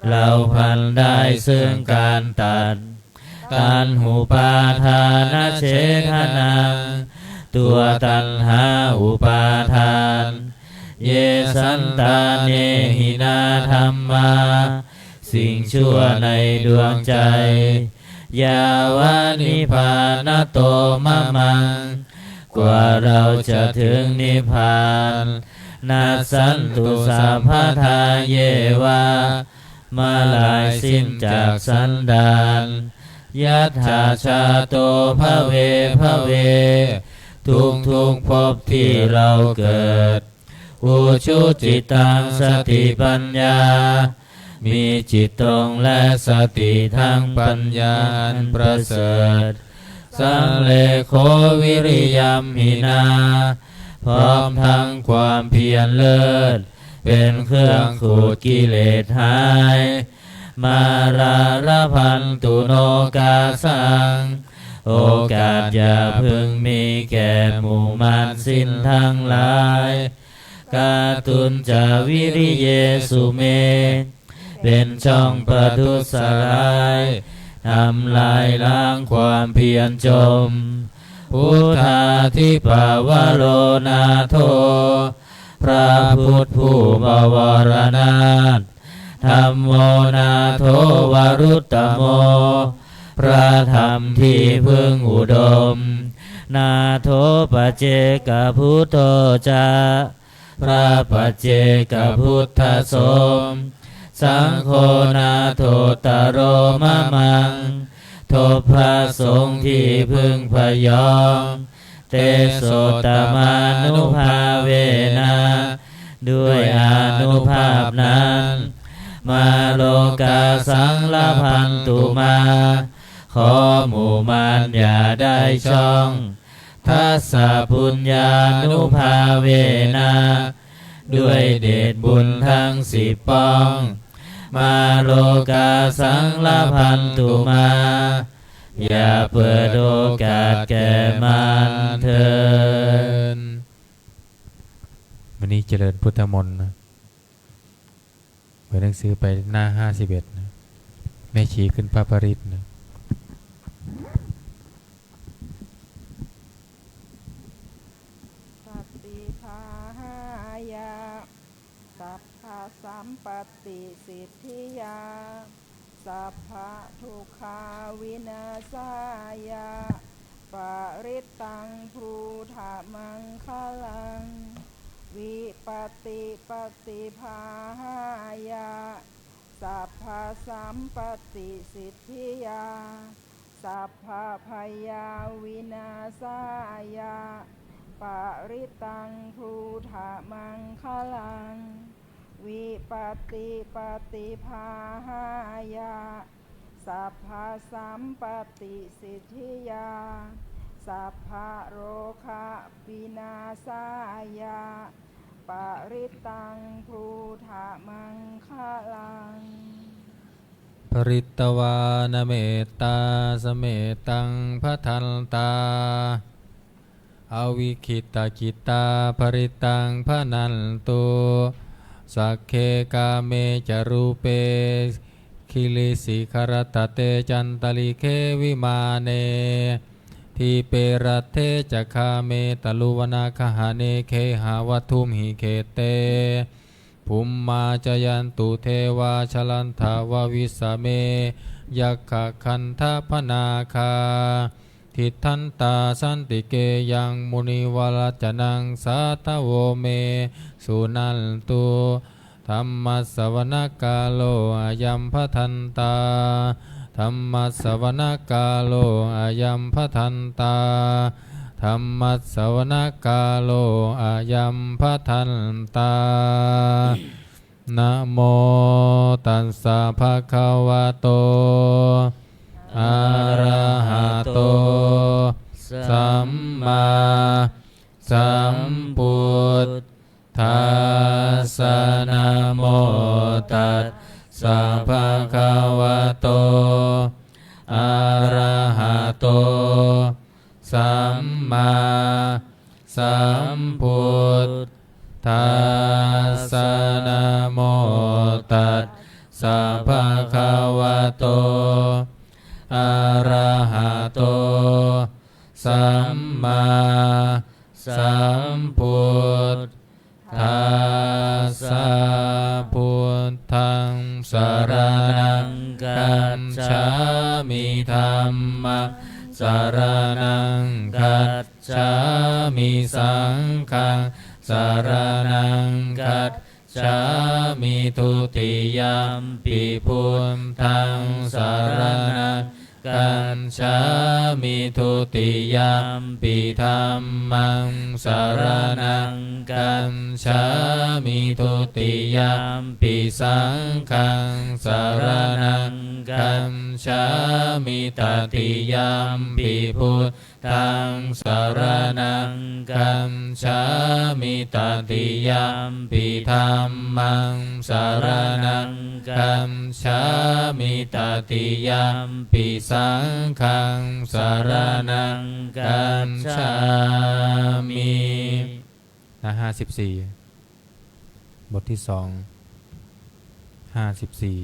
เราพลันได้ซึ่งการตัด taṇhupādānachedanaṃ ตัวตัณหาอุปาทาน ye santāne hinā dhammā สิ่งชั่วในดวงใจ yāva nibbānato mamaṃ กว่าเราจะถึงนิพพาน nassantu sabbadā yeva เมื่อลายสิ้นจากสันดาน yattha jāto bhave bhave ทุกทุกๆภพที่เราเกิด ujucittaṃ satipaññā มีจิตตรงและสติทั้งปัญญาอันประเสริฐ sallekho viriyamhinā พร้อมทั้งความเพียรเลิศ เป็นเครื่องขูดกิเลสหาย mārā labhantu nokāsaṃ โอกาสอย่าพึงมีแก่หมู่มารสิ้นทั้งหลาย kātuñca viriyesu me เป็นช่องประทุษร้าย ทำลายล้างความเพียรจม buddhādhipavaro nātho พระพุทธผู้บวรนาถ dhammo nātho varuttamo พระธรรมที่พึ่งอุดม nātho paccekabuddho ca พระปัจเจกพุทธสม saṅgho nāthottaro mamaṃ ทบพระสงฆ์ที่พึ่งพยอง tesottamānubhāvena ด้วยอานุภาพนั้น mārokāsaṃ labhantu mā ขอหมู่มารอย่าได้ช่อง tassa puññānubhāvena ด้วยเดชบุญทั้งสิบป้อง mārokāsaṃ labhantu mā อย่าเปิดโอกาสแก่มารเถิด วันนี้เจริญพุทธมนต์นะ เปิดหนังสือไปหน้าห้าสิบเอ็ดนะ แม่ชีขึ้นพระปริตรนะ saddhibbāhāya sabbasampattisiddhiyā sabbadukkhāvināsāya parittaṃ brūtha maṅgalaṃ. Vipattipaṭibāhāya sabbasampattisiddhiyā sabbabhayavināsāya parittaṃ brūtha maṅgalaṃ. Vipattipaṭibāhāya sabbasampattisiddhiyā sabbarogavināsāya parittaṃ brūtha maṅgalaṃ. Pharitvāna mettā samettaṃ bhadantā avikkhittacittā parittaṃ bhaṇantu. Sagge kāme ca rūpe girisikharataṭe cantalikkhe vimāne dīpe raṭṭhe ca gāme taruvanagahane gehavatthumhi khette bhummā cāyantu devā jalathalavisame yakkhagandhabbanāgā tiṭṭhantā santike yaṃ munivaravacanaṃ sādhavo me suṇantu. Dhammassavanakālo ayam bhadantā. Dhammassavanakālo ayam bhadantā. Dhammassavanakālo ayam bhadantā. Namo tassa bhagavato arahato sammāsambuddhassa. Namo tassa bhagavato arahato sammāsambuddhassa. Namo tassa bhagavato arahato sammāsambuddhassa. Buddhaṃ saraṇaṃ gacchāmi. Dhammaṃ saraṇaṃ gacchāmi. Saṅghaṃ saraṇaṃ gacchāmi. Dutiyampi buddhaṃ saraṇaṃ gacchāmi. Dutiyampi dhammaṃ saraṇaṃ gacchāmi. Dutiyampi saṅghaṃ saraṇaṃ gacchāmi. Tatiyampi buddhaṃ saraṇaṃ gacchāmi. Tatiyampi dhammaṃ saraṇaṃ gacchāmi. Tatiyampi saṅghaṃ saraṇaṃ gacchāmi. หน้า ห้าสิบสี่ บทที่ สอง ห้าสิบสี่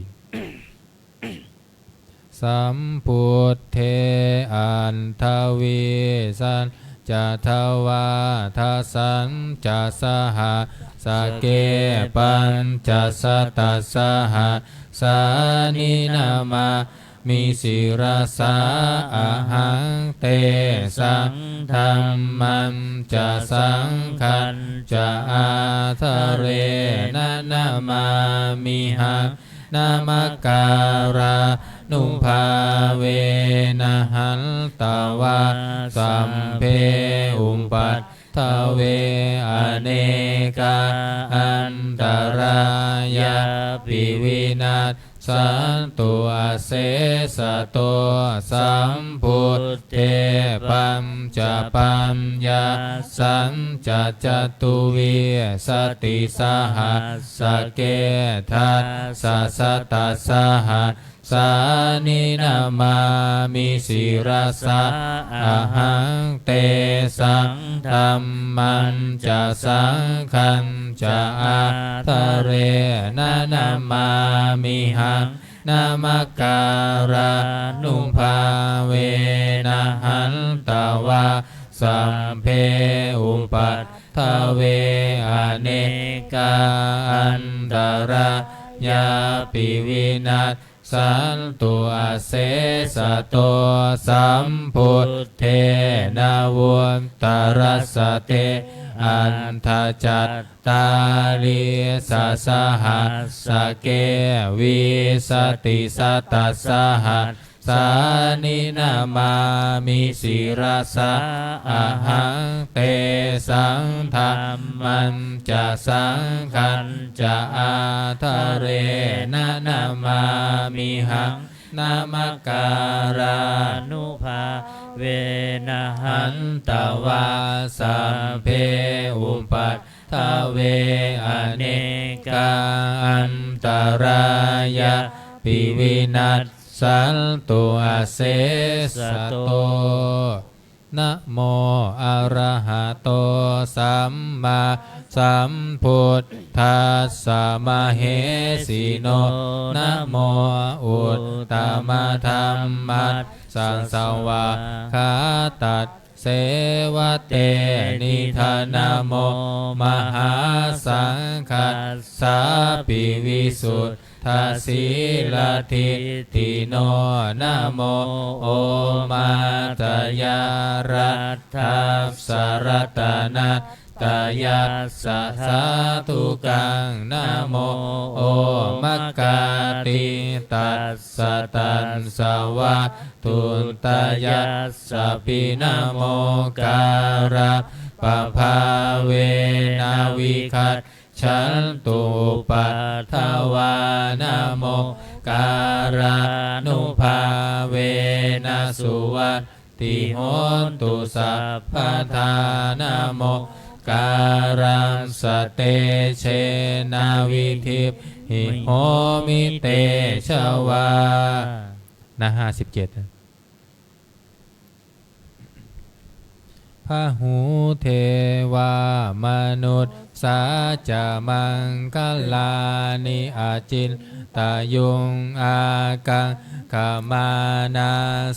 Sambuddhe aṭṭhavīsañca dvādasañca sahassake pañcasatasahassāni namāmi sirasā ahaṃ. Tesaṃ dhammañca saṅghañca ādarena namāmihaṃ. Namakārānubhāvena hantvā sabbe upaddave anekā antarāyāpi vinassantu asesato. Sambuddhe pañcapaññāsañca catuvīsatisahassake dasasatasahassāni namāmi sirasā ahaṃ. Tesaṃ dhammañca saṅghañca ādarena namāmihaṃ. Namakārānubhāvena hantvā sabbe upaddave anekā antarāyāpi vinassantu asesato. Sambuddhe navuttarasate aṭṭhacattāḷīsasahassake vīsatisatasahassāni namāmi sirasā ahaṃ. Tesaṃ dhammañca saṅghañca ādarena namāmihaṃ. Namakārānubhāvena hantvā sabbe upaddave anekā antarāyāpi vinassantu asesato. Namo arahato sammāsambuddhassa mahesino. Namo uttamadhammassa svākkhātasseva tenidha. Namo mahāsaṅghassāpi visud dhasīladiṭṭhino. Namo omātyāraddhassa ratanattayassa vatthuttayassa sādhukaṃ namo omakātītassa tassa vatthuttayassapi namokārappabhāvena vigac chantu upaddavā namokārānubhāvena suvatthi hotu sabbadā namokārassa tejena vidhimhi homi tejavā นะ ห้าสิบเจ็ด Bahū devā manussā ca maṅgalāni acintayuṃ ākaṅkhamānā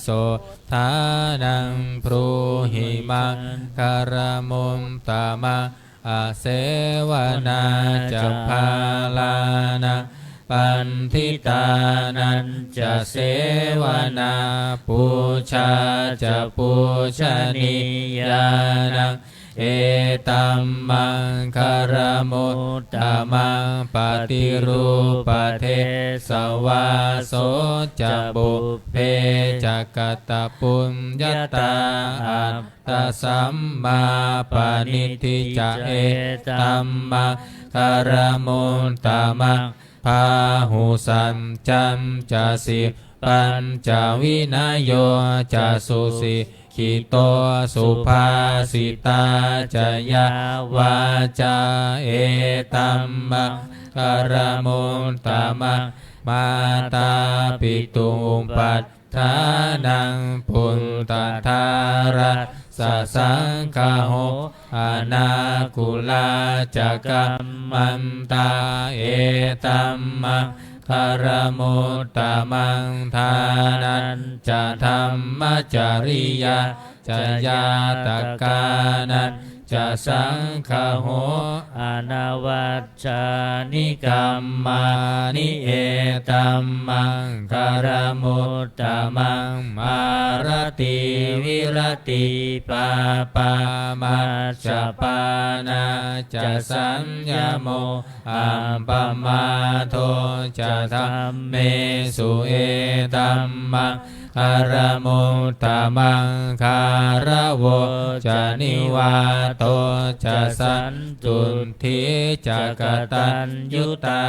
sotthānaṃ brūhi maṅgalamuttamaṃ. Asevanā ca bālānaṃ paṇḍitānañca sevanā pūjā ca pūjanīyānaṃ etam maṅgalamuttamaṃ. Paṭirūpadesavāso ca pubbe ca katapuññatā attasammāpaṇidhi ca etam maṅgalamuttamaṃ. Bāhusaccañca sippañca vinayo ca susikkhito subhāsitā ca yā vācā etam maṅgalamuttamaṃ. Mātāpitu upaṭṭhānaṃ puttadārassa saṅgaho anākulā ca kammantā etam maṅgalamuttamaṃ. Dānañca dhammacariyā ca ñātakānañca saṅgaho anavajjāni kammāni etam maṅgalamuttamaṃ. Āratī viratī pāpā majjapānā ca saññamo appamādo ca dhammesu etam maṅgalamuttamaṃ. Gāravo ca nivāto ca santuṭṭhī ca kataññutā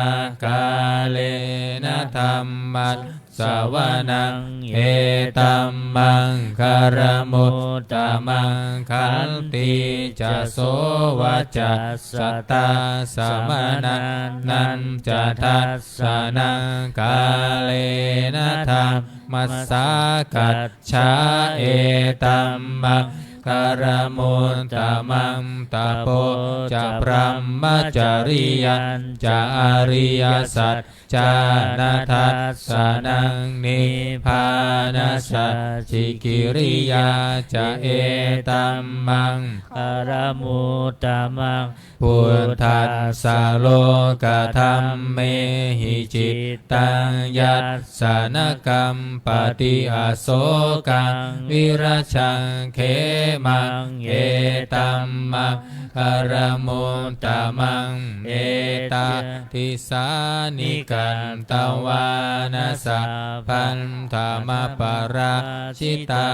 kālena dhammas sawanaṃ etam maṅgalamuttamaṃ. Khantī ca sovacassatā samaṇānañca dassanaṃ kālena dhammassākacchā etam maṅgalamuttamaṃ. Tapo ca brahmacariyañca ariyasac cāna dassanaṃ nibbānasacchikiriyā ca etam maṅgalamuttamaṃ. Phuṭṭhassa lokadhammehi cittaṃ yassa na kampati asokaṃ virajaṃ khemaṃ etam maṅ galamuttamaṃ. Etādisāni katvāna sabbatthamaparājitā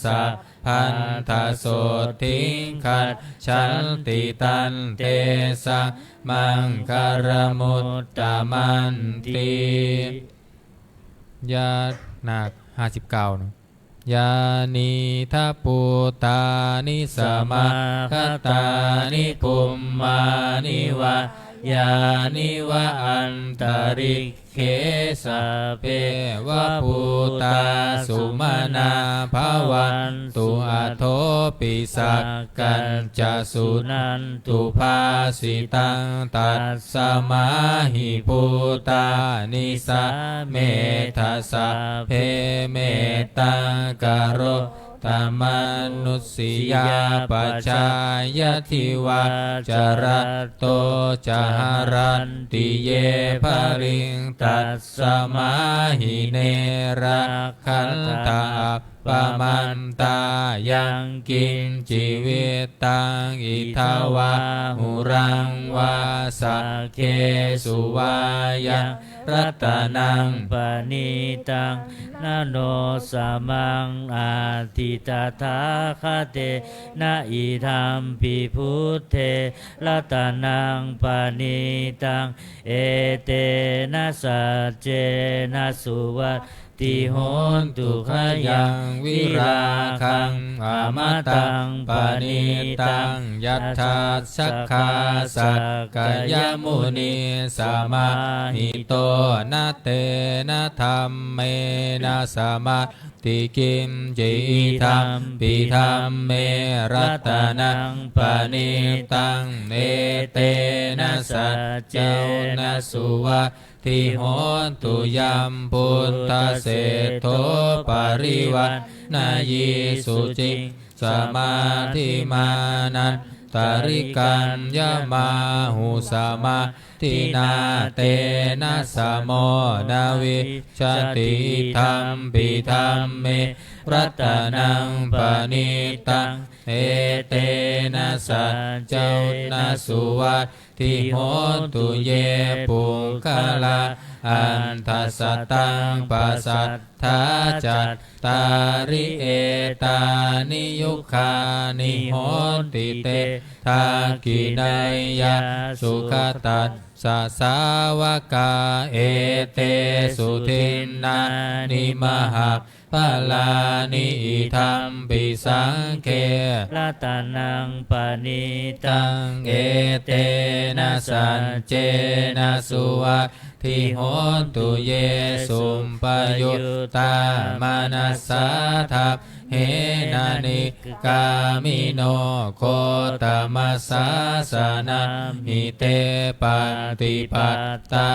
sabbattha sotthiṃ gacchanti tantesaṃ maṅgalamuttamanti. ยะ หนัก ห้าสิบเก้า เนาะ Yānīdha bhūtāni samāgatāni bhummāni vā yāni va antalikkhe sabbe va bhūtā sumanā bhavantu. Athopi sakkacca suṇantu bhāsitaṃ. Tas smā hi bhūtā nisāmetha sabbe mettaṃ karotha mānusiyā pajāya divā ca ratto ca haranti ye baliṃ. Tas smā hi ne rakkhatha pamantā. Yaṅkiñci vittaṃ idha vā huraṃ vā saggesu vā yaṃ ratanaṃ paṇītaṃ na no samaṃ atthi tathāgatena idampi buddhe ratanaṃ paṇītaṃ etena saccena suvatthi hotu. Khayaṃ virāgaṃ amataṃ paṇītaṃ yadajjhagā sakyamunī samāhito na tena dhammena samatthi kiñci idampi dhamme ratanaṃ paṇītaṃ etena saccena suvatthi hotu. Yambuddhaseṭṭho parivaṇṇayī suciṃ samādhimānantarikaññamāhu samāhinā tena samo na vijjati idampi dhamme ratanaṃ paṇītaṃ etena saccena suvatthi hotu. Ye puggalā aṭṭha sataṃ pasaṭṭhā cattāri etāni yugāni honti te dakkhiṇeyyā sugatassa sāvakā etesu dinnāni maha phalāni idampi saṅghe ratanaṃ paṇītaṃ etena saccena suvatthi hotu. Ye suppayuttā manasā daḷhena nikkāmino gotamasāsanamhi te pattipattā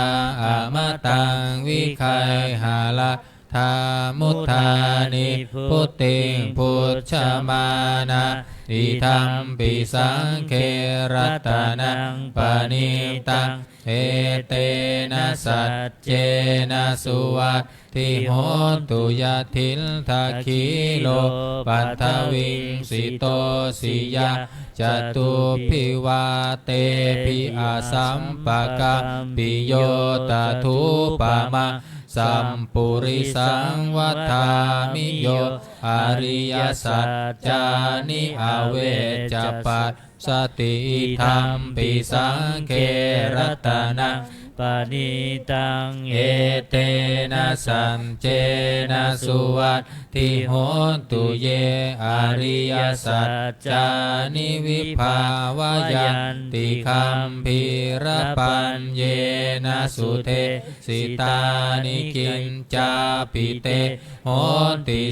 amataṃ vigayha laddhā mudhā nibbutiṃ bhuñjamānā idampi saṅghe ratanaṃ paṇītaṃ etena saccena suvatthi hotu. Yathindakhīlo paṭhaviṃ sito siyā catubbhi vātebhi asampakampiyo tathūpamaṃ sappurisaṃ vadāmi yo ariyasaccāni avecca passati idampi saṅghe ratanaṃ paṇītaṃ etena saccena suvatthi hotu. Ye ariyasaccāni vibhāvayanti gambhīrapaññena sudesitāni kiñcāpi te honti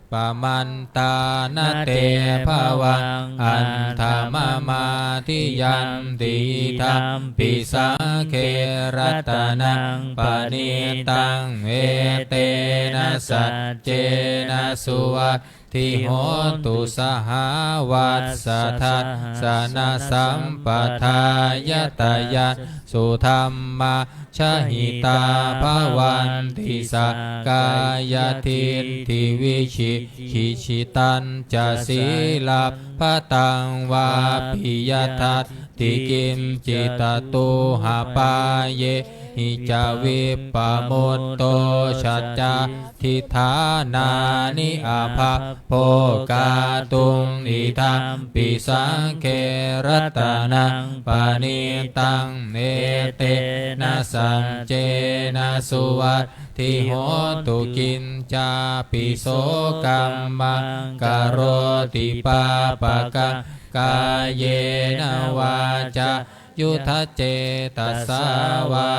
suppamantā na te bhavaṃ aṭṭhamamādiyanti idampi saṅghe ratanaṃ paṇītaṃ etena saccena suvatthi hotu. Sahāvassa dassanasampadāya tayassu dhammā jahitā bhavanti sakkāyadiṭṭhi vicikicchitañca sīlabhataṃ vāpi yadatthi kiñci tato ha pāyehi ca vippamutto chaṭṭhitthānāni abhabbo kātuṃ idampi saṅghe ratanaṃ paṇītaṃ etena saccena suvatthi hotu. Kiñcāpi so kammaṃ karoti pāpakaṃ kāyena vācāyuda cetasā vā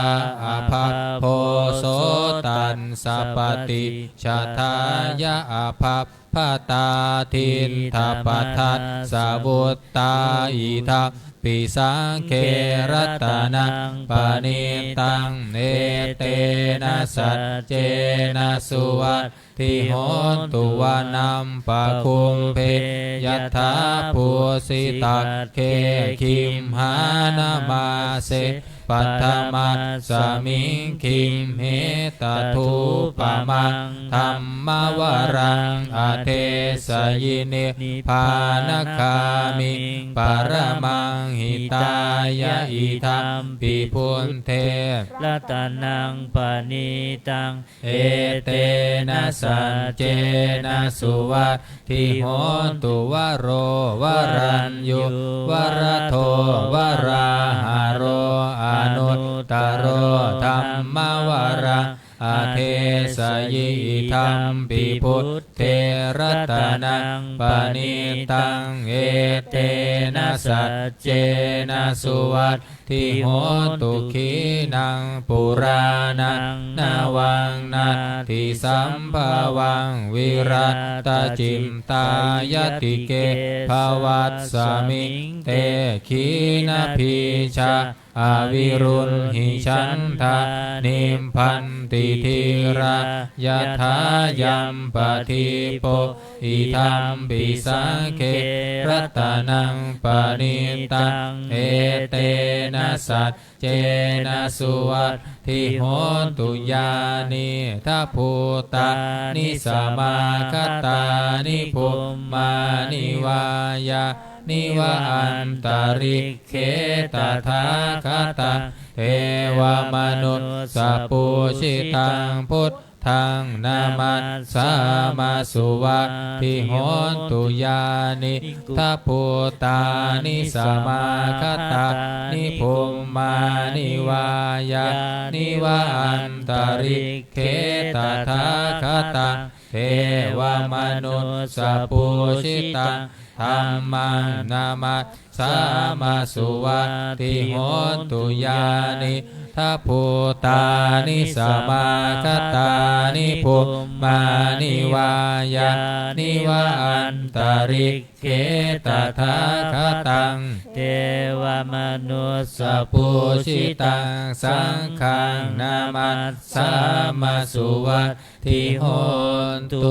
abhabbo so tassa paṭicchadāya abhabbatā diṭṭhapadassa vuttā idampi saṅghe ratanaṃ paṇītaṃ etena saccena suvatthi hotu. Vanaṃ pakumbhe yathā phussitagge gimhānamāse paṭhamasmiṃ gimhe tathūpamaṃ dhammavaraṃ adesayi nibbānagāmiṃ paramaṃ hitāya. Idampi buddhe ratanaṃ paṇītaṃ etena saccena suvatthi hotu. Varo varaññū varado varāharo anuttaro dhammavaraṃ adesayi. Idampi buddhe ratanaṃ paṇītaṃ etena saccena suvatthi hotu. Khīṇaṃ purāṇaṃ navaṃ natthi sambhavaṃ virattacittāyatike bhavasmiṃ te khīṇabījā aviruḷhichandā nibbanti dhīrā yathāyampadīpo. Idampi saṅghe ratanaṃ paṇītaṃ etena saccena suvatthi hotu. Yānīdha bhūtāni samāgatāni bhummāni vā yāni va antalikkhe tathāgataṃ devamanussapūjitaṃ buddhaṃ namassāma suvatthi hotu. Yānīdha bhūtāni samāgatāni bhummāni vā yāni va antalikkhe tathāgataṃ devamanussapūjitaṃ dhammaṃ namassāma suvatthi hotu. Yānīdha bhūtāni samāgatāni bhummāni vā yāni va antalikkhe tathāgataṃ devamanussapūjitaṃ saṅghaṃ namassāma suvatthi hotu.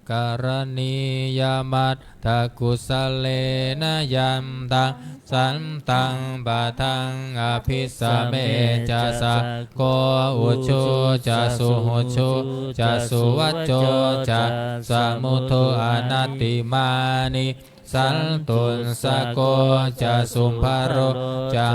Karaṇīyamatthakusalena yantaṃ santaṃ padaṃ abhisamecca sakko ujū ca suhujū ca suvaco cassa mudu anatimānī santussako ca subharo ca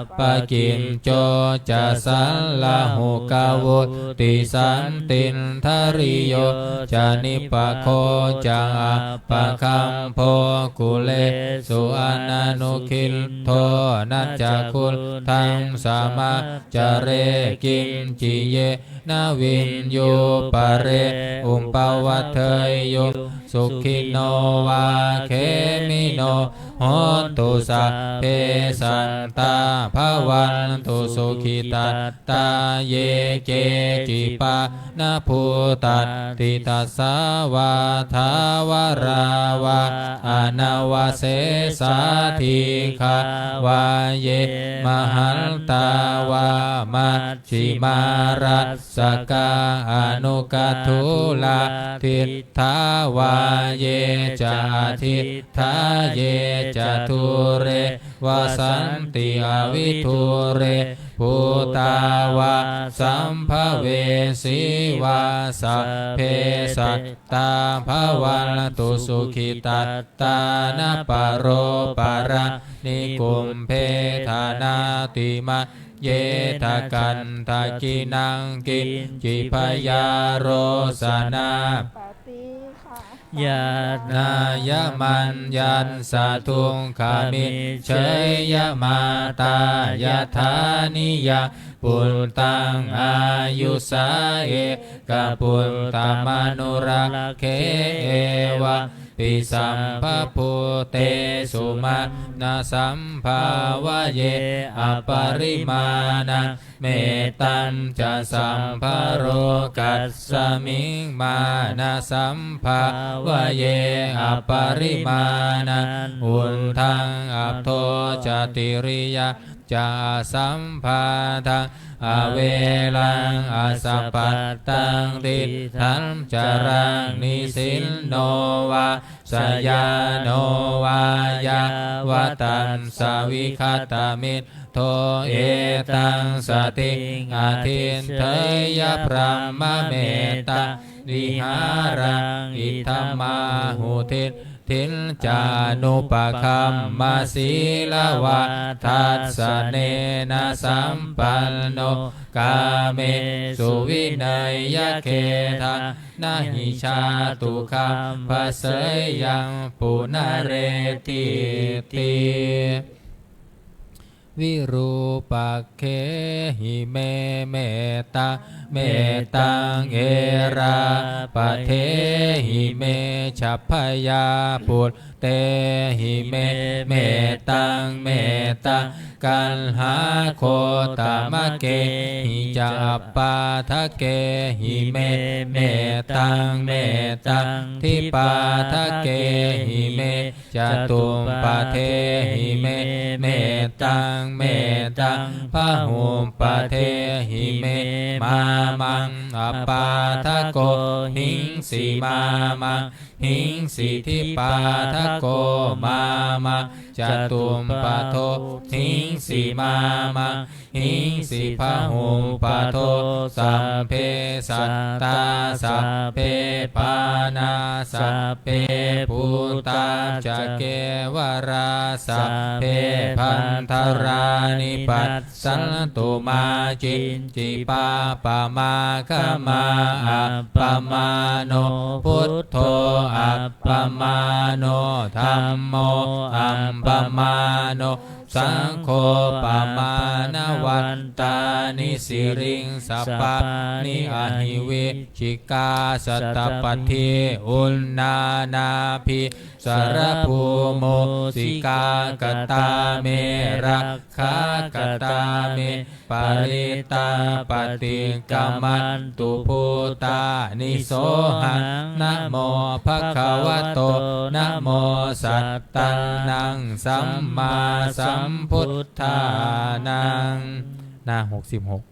appakicco ca sallahukavutti santindriyo ca nipako ca appagabbho kulesu ananugiddho. Na ca khuddaṃ samācare kiñci yena viññū pare upavadeyyuṃ sukhino vā khemino hontu sabbe sattā bhavantu sukhitattā. Ye keci pāṇabhūtatthi tasā vā thāvarā vā anavasesā dīghā vā ye mahantā vā maj jhimā rassakā aṇukathūlā diṭṭhā vā ye ca adiṭṭhā ye ca dūre vasanti avidūre bhūtā vā sambhavesī vā sabbe sattā bhavantu sukhitattā. Na paro paraṃ nikubbetha nātimaññetha katthaci naṃ kiñci byārosanā paṭighasaññā maññassa dukkhamiccheyya. Mātā yathā niyaṃ puttaṃ āyusā ekaputtamanurakkhe evampi sabbabhūtesu mānasambhāvaye aparimāṇaṃ. Mettañca sabbalokasmiṃ mānasambhāvaye aparimāṇaṃ. Uddhaṃ adho ca tiriyaṃ ca asambādhaṃ averaṃ asapattaṃ. Tiṭṭhaṃ caraṃ nisinno vā sayāno vā yāvatassa vigatamiddho, etaṃ satiṃ adhiṭṭheyya, brahmametaṃ vihāraṃ idhamāhu. Diṭṭhiñca anupagamma sīlavā dassanena sampanno, kāmesu vineyya gedhaṃ, na hi jātu gabbhaseyyaṃ punaretīti. Virūpakkhehi me mettaṃ, mettaṃ erāpathehi me ca, bhayāputtehi me mettaṃ, mettaṃ gandhagottamakehi ca, appādakehi me mettaṃ, mettaṃ dipādakehi me, catuppadehi me mettaṃ, mettaṃ bahuppadehi me, mā maṃ appādako hiṃsi, mā maṃ hiṃsi dipādako, mā maṃ catuppado hiṃsi, mā maṃ hiṃsi bahuppado. Sabbe sattā sabbe pāṇā sabbe bhūtā ca kevalā, sabbe bhadrāni passantu, mā kiñci pāpamāgamā. Appamāṇo buddho, appamāṇo dhammo, appamāṇo saṅgho, pamāṇavantāni siriṃsapāni ahi vicchikā satapadī uṇṇānābhī sarabū mūsikā. Katā me rakkhā, katā me parittā, paṭikkamantu bhūtāni sohaṃ namo bhagavato, namo sattannaṃ sammāsambuddhānaṃ. หน้า หกสิบหก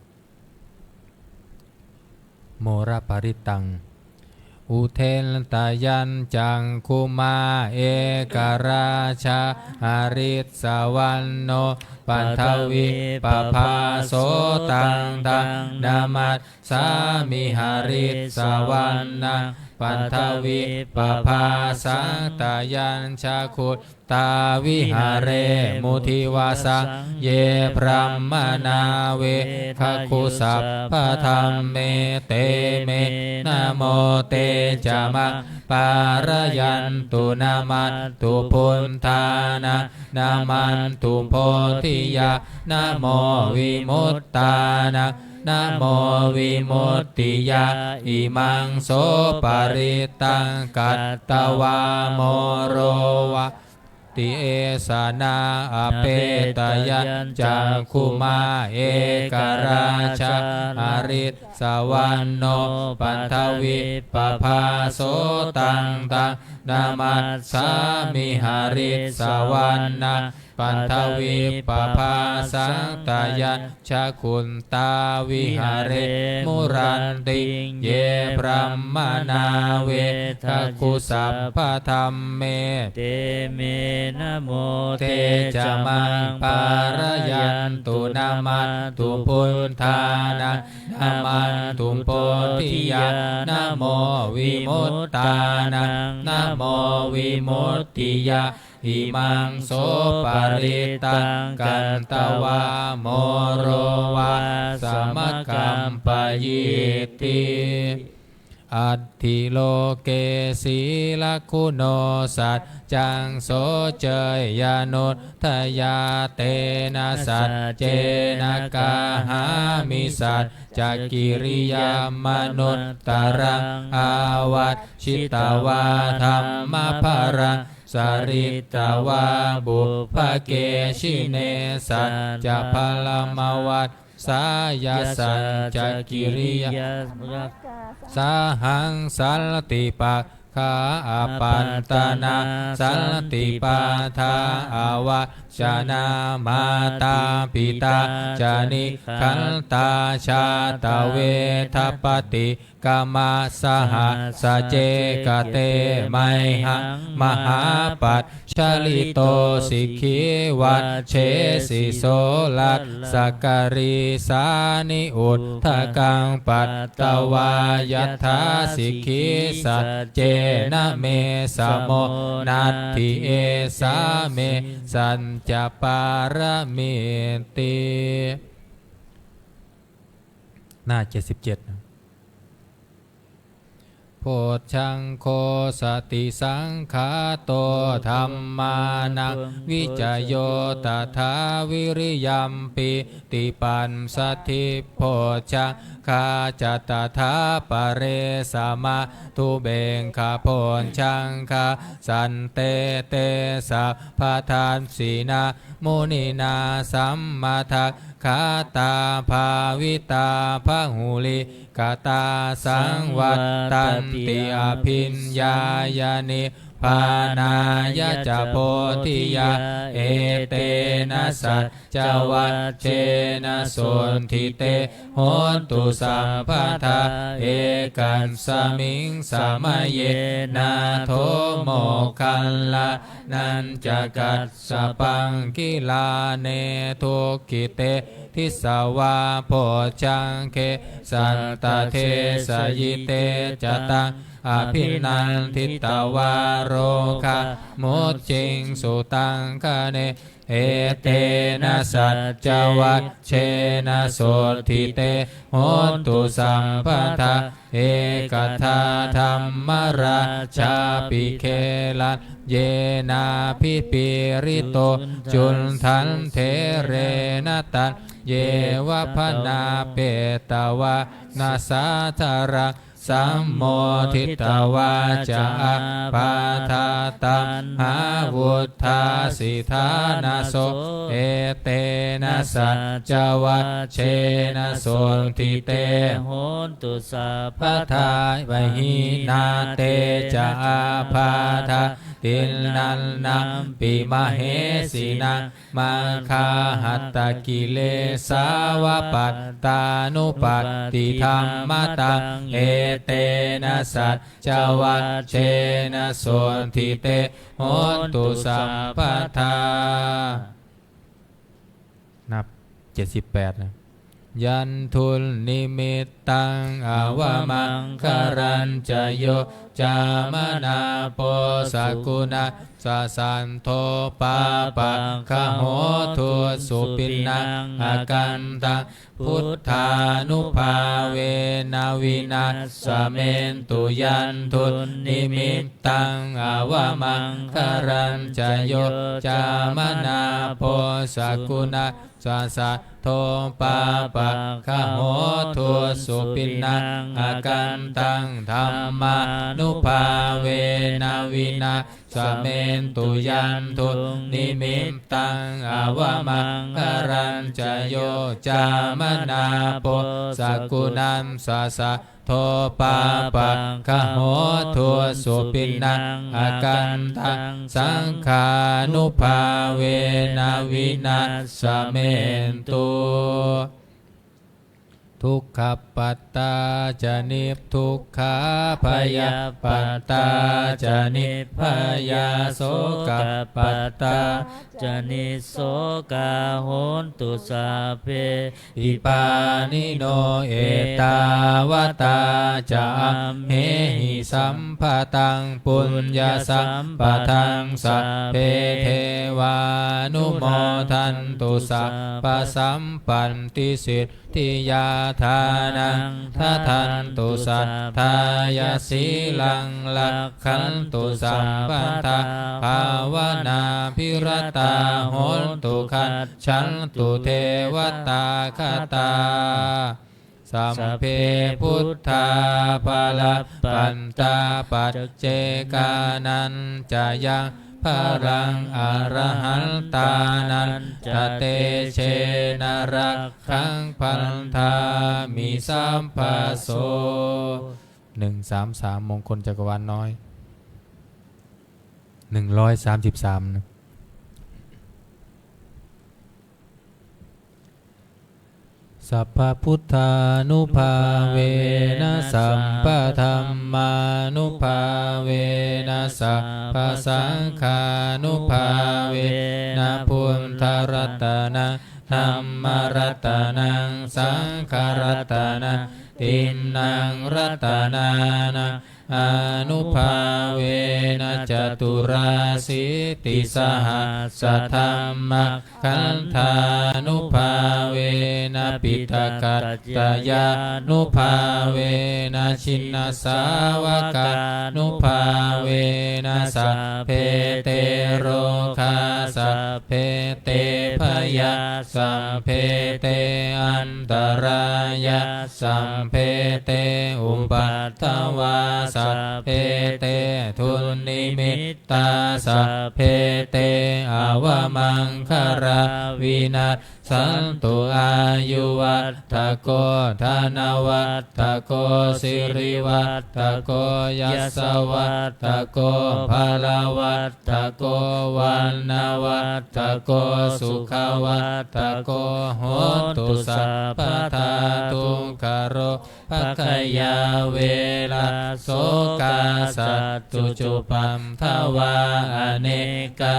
โมรปริตตัง Udetayañcaṅgumā ekarājā harissavaṇṇo paṭhavippabhāso, taṃ taṃ namassāmi harissavaṇṇaṃ paṭhavippabhāsaṃ. Tayañcakkhut tā viharemu divasaṃ. Ye brāhmaṇā vedagu sabbadhamme, te me namo te ca maṃ pālayantu. Namatthu buddhānaṃ, namatthu bodhiyā, namo vimuttānaṃ, namo vimuttiyā. Imaṃ so parittaṃ katvā moro va- ti esanā. Apetayañcaṅgumā ekarājā harissavaṇṇo paṭhavippabhāso, taṃ taṃ namassāmi harissavaṇṇaṃ paṭhavippabhāsaṃ. Tayañcakkhut tā viharemu rattiṃ. Ye brāhmaṇā vedagu sabbadhamme, te me namo te ca maṃ pālayantu. Namatthu buddhānaṃ, namatthu bodhiyā, namo vimuttānaṃ, namo vimuttiyā. Imaṃ so parittaṃ katvā moro vāsamakampayīti. Atthi loke sīlaguṇo saccaṃ soceyyanuddayā, tena saccena kāhāmi saccakiriyamanuttaraṃ. Āvajjitvā dhammabalaṃ saritvā pubbake jine, saccabalamavassāya saccakiriya sahaṃ santi pak ā apattanā santipādā avajjanā, mātā pitā ca nikkhantā jātaveda paṭikkama. Sahassacekate mayhaṃ mahāpajjalito sikhī, vajjesi soḷasa karīsāni udakaṃ patvā yathā sikhī. Saccena me samo natthi, esā me saccapāramīti. หน้า เจ็ดสิบเจ็ด นะ Bojjhaṅgo satisaṅkhāto dhammānaṃ vicayo tathā, viriyampītipassaddhi bojjhaṅgā ca tathāpare, samādhupekkhabojjhaṅgā santete sabbadassinā, muninā sammadakkhātā bhāvitā bahulī katā, saṃvattanti abhiññāya nibbānāya ca bodhiyā. Etena saccavajjena sotthi te hotu sabbadā. Ekasmiṃ samaye nātho moggallānañca kassapaṃ, gilāne dukkhite disvā bojjhaṅge satta desayi. Te ca taṃ abhinanditvā rogā mucciṃsu taṅkhaṇe. Etena saccavajjena sotthi te hotu sabbadā. Ekadā dhammarājāpi gelaññenābhipīḷito, cundattherena taññeva bhaṇāpetvāna sādaraṃ, sammoditvā ca ābādhā tamhā vuṭṭhāsi ṭhānaso. Etena saccavajjena sotthi te hotu sabbadā. Pahīnā te ca ābādhā tiṇṇannampi mahesinaṃ, maggāhatakilesāva pattānuppattidhammataṃ. Etena saccavajjena sotthi te hotu sabbadā. หน้า เจ็ดสิบแปด นะ Yandunnimittaṃ avamaṅgalañca yo cāmanāpo sakuṇassa saddo pāpaggaho dussupinaṃ akantaṃ buddhānubhāvena vināsamentu. Yandunnimittaṃ avamaṅgalañca yo cāmanāpo sakuṇassa saddo pāpaggaho dussupinaṃ akantaṃ dhammānubhāvena vināsamentu. Yandunnimittaṃ avamaṅgalañca yo cāmanāpo sakuṇassa saddo pāpaggaho dussupinaṃ akantaṃ saṅghānubhāvena vināsamentu. Dukkhappattā ca niddukkhā bhayappattā ca nibbhayā sokappattā ca nissokā hontu sabbe pi pāṇino. Ettāvatā ca amhehi sambhataṃ puññasampadaṃ sabbe devānumodantu sabbasampattisiddhiyā. Dānaṃ dadantu saddhāya sīlaṃ rakkhantu sabbadā bhāvanābhiratā hontu gac chantu devatāgatā. Sabbe buddhā balappattā paccekānañca yaṃ balaṃ arahantānañca tejena rakkhaṃ bandhāmi sabbaso. หนึ่งสามสาม มงคลจักรวาลน้อย หนึ่งร้อยสามสิบสาม Sabbabuddhānubhāvena sabbadhammānubhāvena sabbasaṅghānubhāvena buddharatanaṃ dhammaratanaṃ saṅgharatanaṃ tiṇṇaṃ ratanānaṃ ānubhāvena caturāsītisahassadhammakkhandhānubhāvena piṭakattayānubhāvena jinasāvakānubhāvena sabbe te rogā sabbe te bhayā sabbe te antarāyā sabbe te upaddavā sabbe te dunnimittā sabbe te avamaṅgalā vinassantu. Āyuvaḍḍhako dhanavaḍḍhako sirivaḍḍhako yasavaḍḍhako balavaḍ ḍḍhako vaṇṇavaḍḍhako sukhavaḍḍhako hotu sabbadā. Dukkharogabhayā verā sokā sattu cupaddavā anekā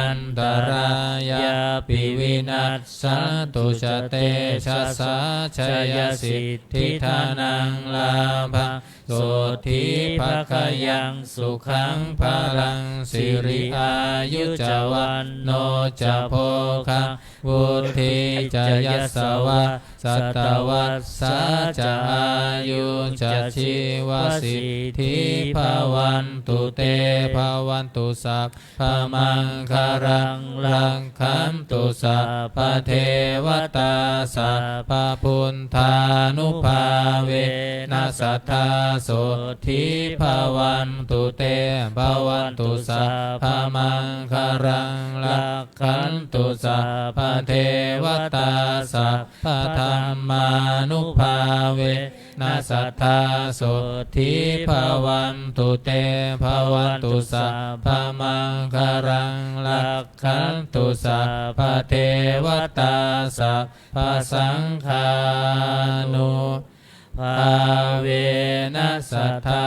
antarāyāpi vinassantu ca tejasā. Jayasiddhi dhanaṃ lābhaṃ sotthi bhāgyaṃ sukhaṃ balaṃ siri āyu ca vaṇṇo ca bhogaṃ vuḍḍhī ca yasavā satavassā ca āyū ca jīvasiddhī bhavantu te. Bhavatu sab bamaṅgalaṃ rakkhantu sabbadevatā sabbabuddhānubhāvena sadā sotthī bhavantu te. Bhavatu sabbamaṅgalaṃ rakkhantu sabbadevatā sabbadhammānubhāve na sadā sotthī bhavantu te. Bhavatu sabbamaṅgalaṃ rakkhantu sabbadevatā sabbasaṅghānubhāvena sadā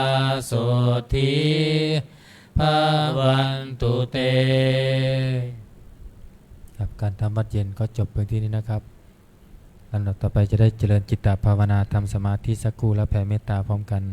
sotthī bhavantu te. ครับ การทำวัตรเย็นก็จบเพียงเท่านี้นะครับ ลำดับต่อไปจะได้เจริญจิตตภาวนา ทำสมาธิสักครู่ แล้วแผ่เมตตาพร้อมกัน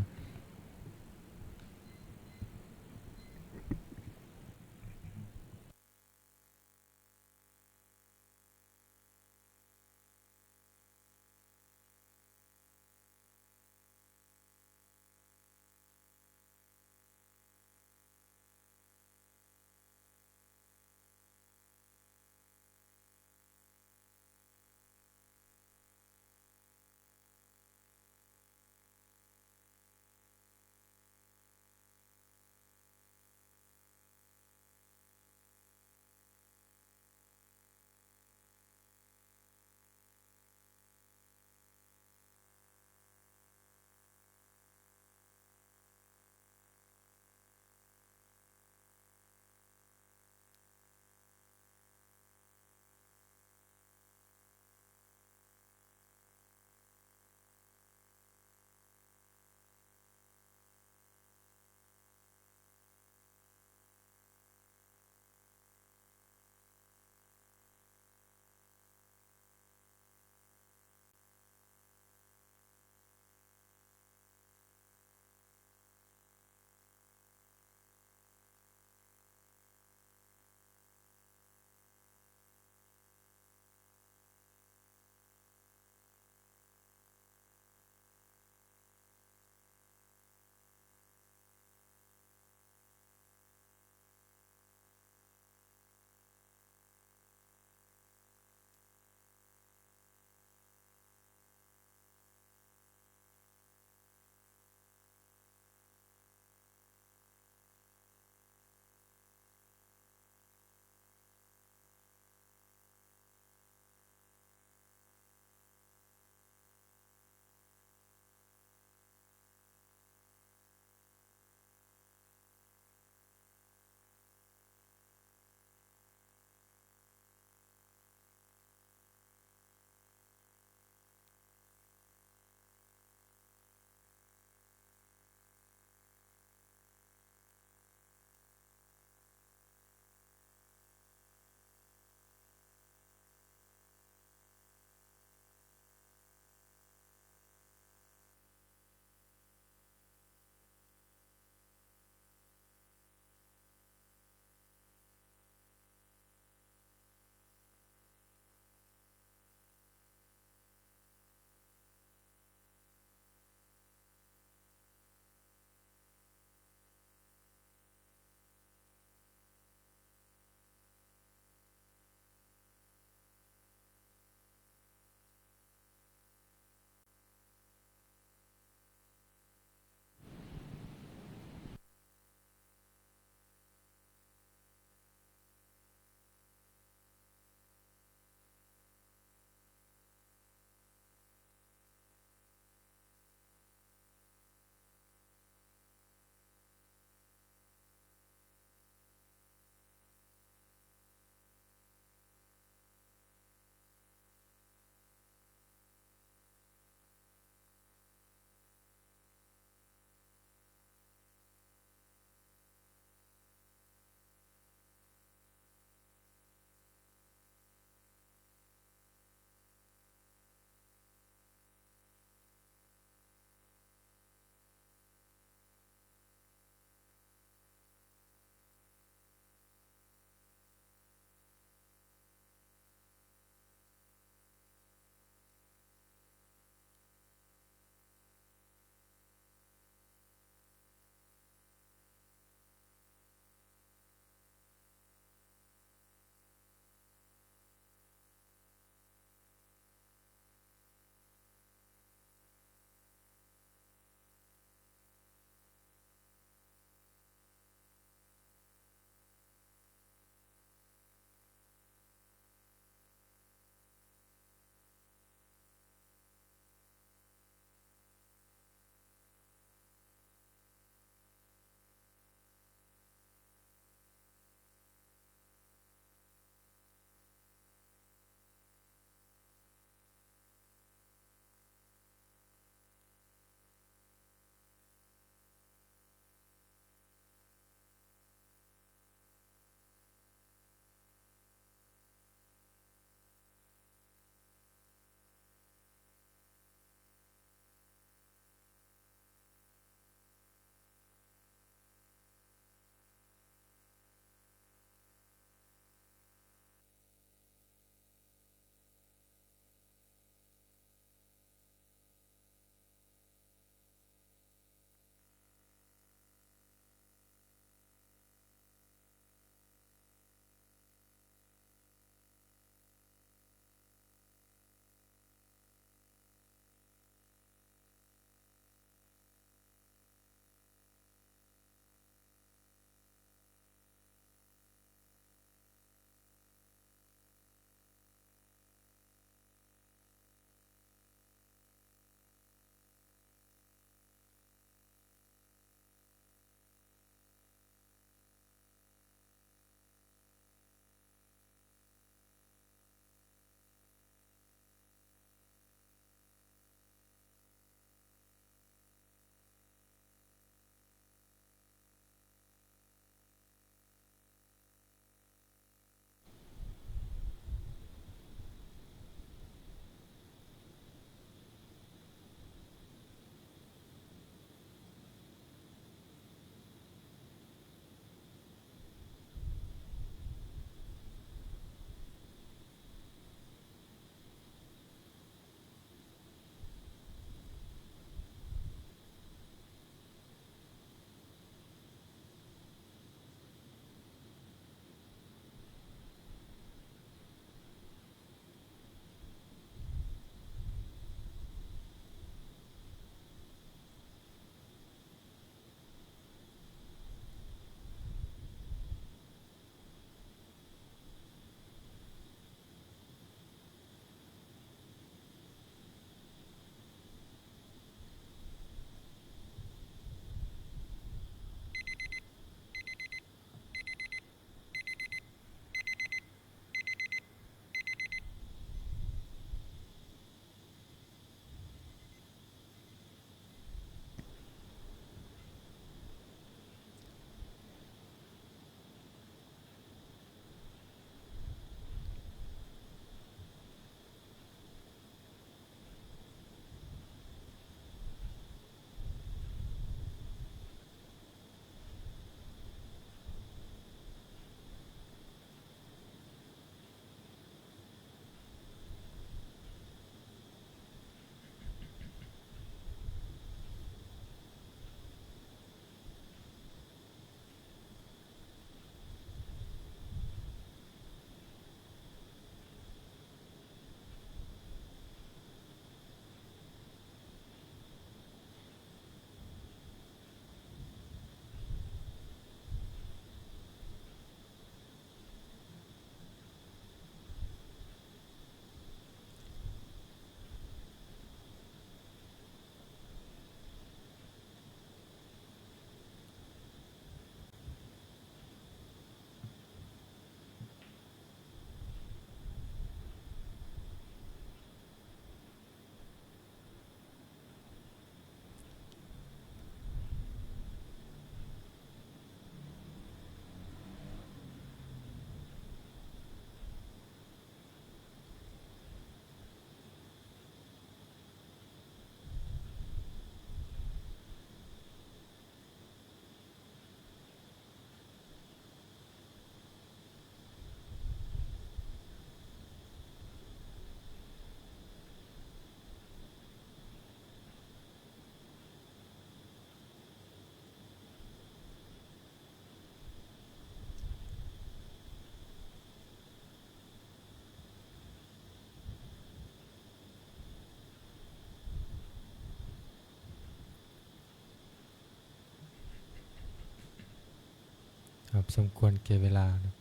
ครับ สมควรแก่เวลานะ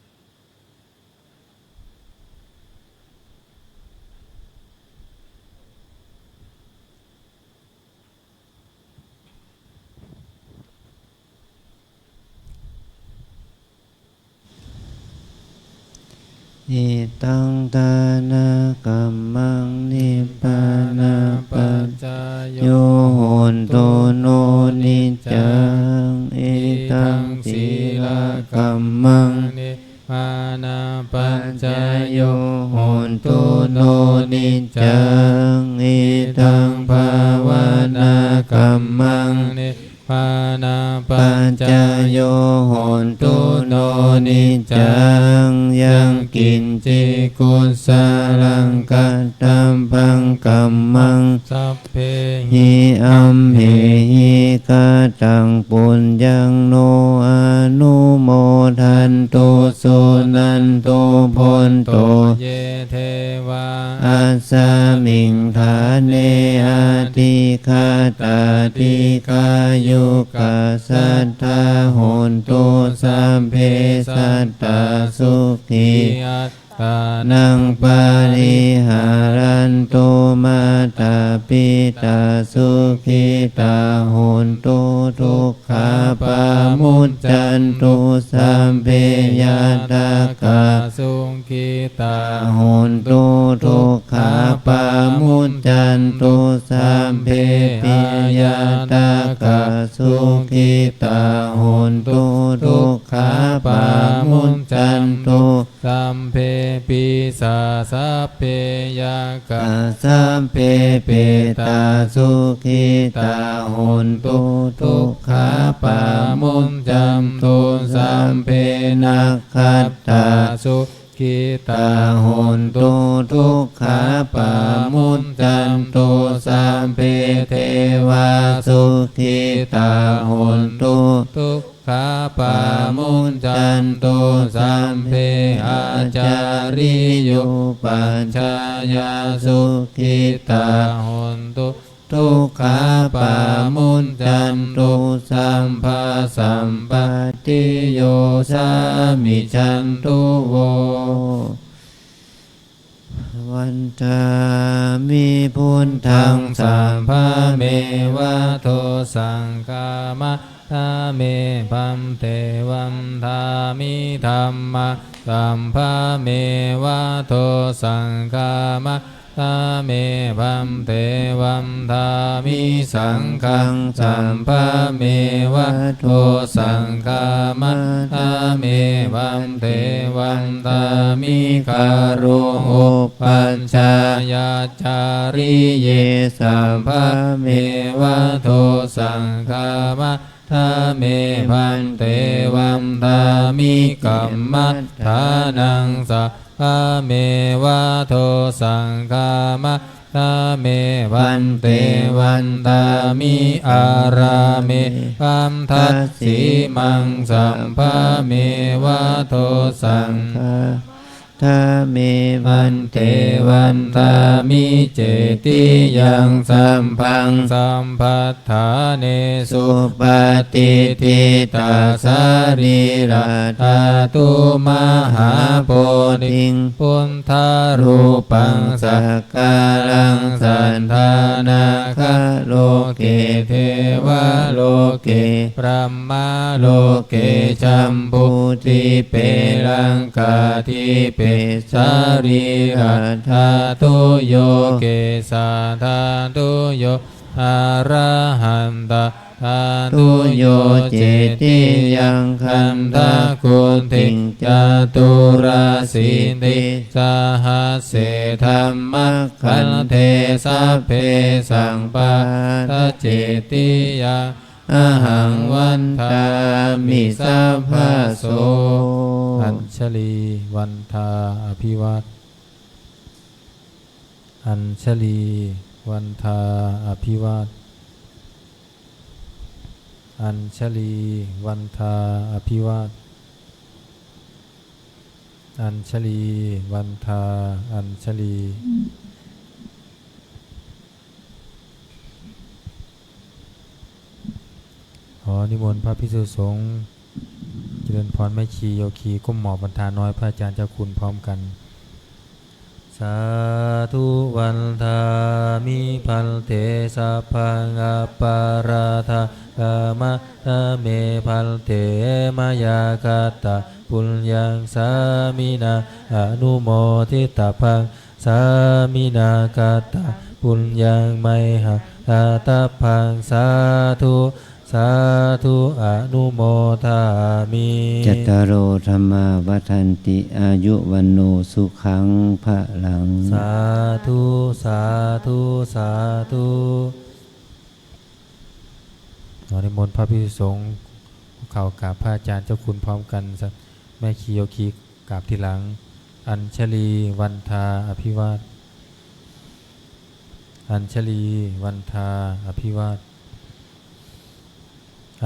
Idaṃ dānakammaṃ nibbānapaccayo hotu no niccaṃ. Idaṃ sīlakammaṃ nibbānapaccayo hotu no niccaṃ. Idaṃ bhāvanākammaṃ nibbānapaccayo hotu no niccaṃ. Yaṃ kiñci kusalaṃ kattabbaṃ kammaṃ sabbehi amhehi kataṃ puññaṃ no anumodantu suṇantu bhonto ye devā asmiṃ ṭhāne adhigatā dīghāyukā sadā hontu sabbe sattā sukhī attānaṃ pariharantu. Mātā pitā sukhitā hontu duk khā pamuñcantu sabbe ñātakā sukhitā hontu dukkhā pamuñcantu sabbe aññātakā sukhitā hontu dukkhā pamuñcantu sabbe pisā sabbe yakkhā sabbe petā sukhitā hontu dukkhā pamuñcantu sabbe nakkhattā sukhitā hontu dukkhā pamuñcantu sabbe devā sukhitā hontu duk khā pamuñcantu sabbe ācariyūpaṭṭhāya sukhitā hontu dukkhā pamuñcantu sabbasampattiyosā micchantu vo. Vandāmi buddhaṃ sabbameva dosaṃ khamatha me bhante. Vandāmi dhammaṃ sabbameva dosaṃ khamatha me bhante. Vandāmi saṅghaṃ sabbameva dosaṃ khamatha me bhante. Vandāmi garuṃ upajjhāyācariye sabbameva dosaṃ khamatha me bhante. Vandāmi kammaṭṭhānaṃ sabbameva dosaṃ khamatha me bhante. Vandāmi ārāme bhaddasīmaṃ sabbameva dosaṃ khamatha me bhante. Vandāmi cetiyaṃ sabbaṃ sabbadhānesu patiṭṭhitā sarīradhātu mahābodhiṃ buddharūpaṃ sakalaṃ satthā nāgaloke devaloke brahmaloke jambudīpe laṅkādīpe sarīradhātuyo kesādhātuyo arahantadhātuyo cetiyaṃ gandhakuṭiṃ caturāsītisahasсе dhammakkhandhe sabbesaṃ pattacetiyaṃ ahaṃ vandāmi sabbaso. Añjalī vandā abhivat. Añjalī vandā abhivat. Añjalī vandā abhivat. Añjalī vandā añjalī. ขอนิมนต์พระภิกษุสงฆ์ เจริญพรแม่ชีโยคีก้มหมอบวันทาน้อยพระอาจารย์เจ้าคุณพร้อมกัน Sādhu vandāmi bhante sabbaṃ aparādhaṃ khamatha me bhante mayā kataṃ puññaṃ sāminā anumoditabbaṃ sāminā kataṃ puññaṃ mayhaṃ dātabbaṃ sādhu sādhu anumodāmi. Cattāro dhammā vaḍḍhanti āyu vaṇṇo sukhaṃ balaṃ. Sādhu sādhu sādhu. ขอนิมนต์พระภิกษุสงฆ์คุกเข่ากราบพระอาจารย์เจ้าคุณพร้อมกัน แม่ชีโยคีกราบทีหลัง Añjalī vandā abhivād Añjalī vandā abhivād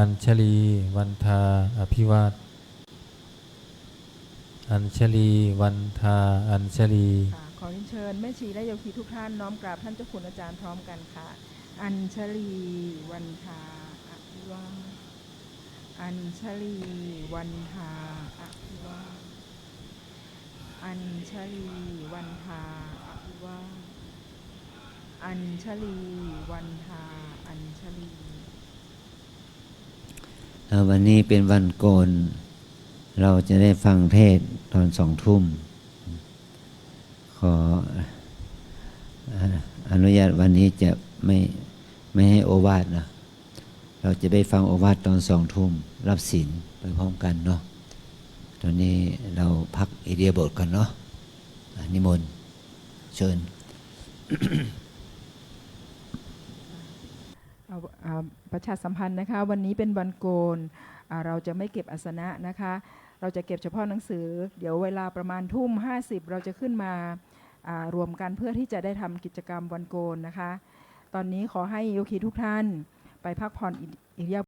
Añjalī vandā abhivād Añjalī vandā Añjalī. ค่ะ ขอเรียนเชิญแม่ชีและโยคีทุกท่านน้อมกราบท่านเจ้าคุณอาจารย์พร้อมกันค่ะ Añjalī vandā abhivād Añjalī vandā abhivād Añjalī vandā abhivād Añjalī vandā Añjalī. เอ่อ วันนี้เป็นวันโกน เราจะได้ฟังเทศน์ตอนสองทุ่ม ขอ เอ่อ อนุญาตวันนี้จะไม่ ไม่ให้โอวาทนะ เราจะได้ฟังโอวาทตอนสองทุ่ม รับศีลไปพร้อมกันเนาะ ตอนนี้เราพักอิริยาบถก่อนเนาะ อ่ะ นิมนต์ เชิญ เอา อ่า ประชาสัมพันธ์นะคะ วันนี้เป็นวันโกน อ่า เราจะไม่เก็บอาสนะนะคะ เราจะเก็บเฉพาะหนังสือ เดี๋ยวเวลาประมาณทุ่มห้าสิบ เราจะขึ้นมา อ่า รวมกันเพื่อที่จะได้ทำกิจกรรมวันโกนนะคะ ตอนนี้ขอให้โยคีทุกท่านไปพักผ่อนอิริยาบถ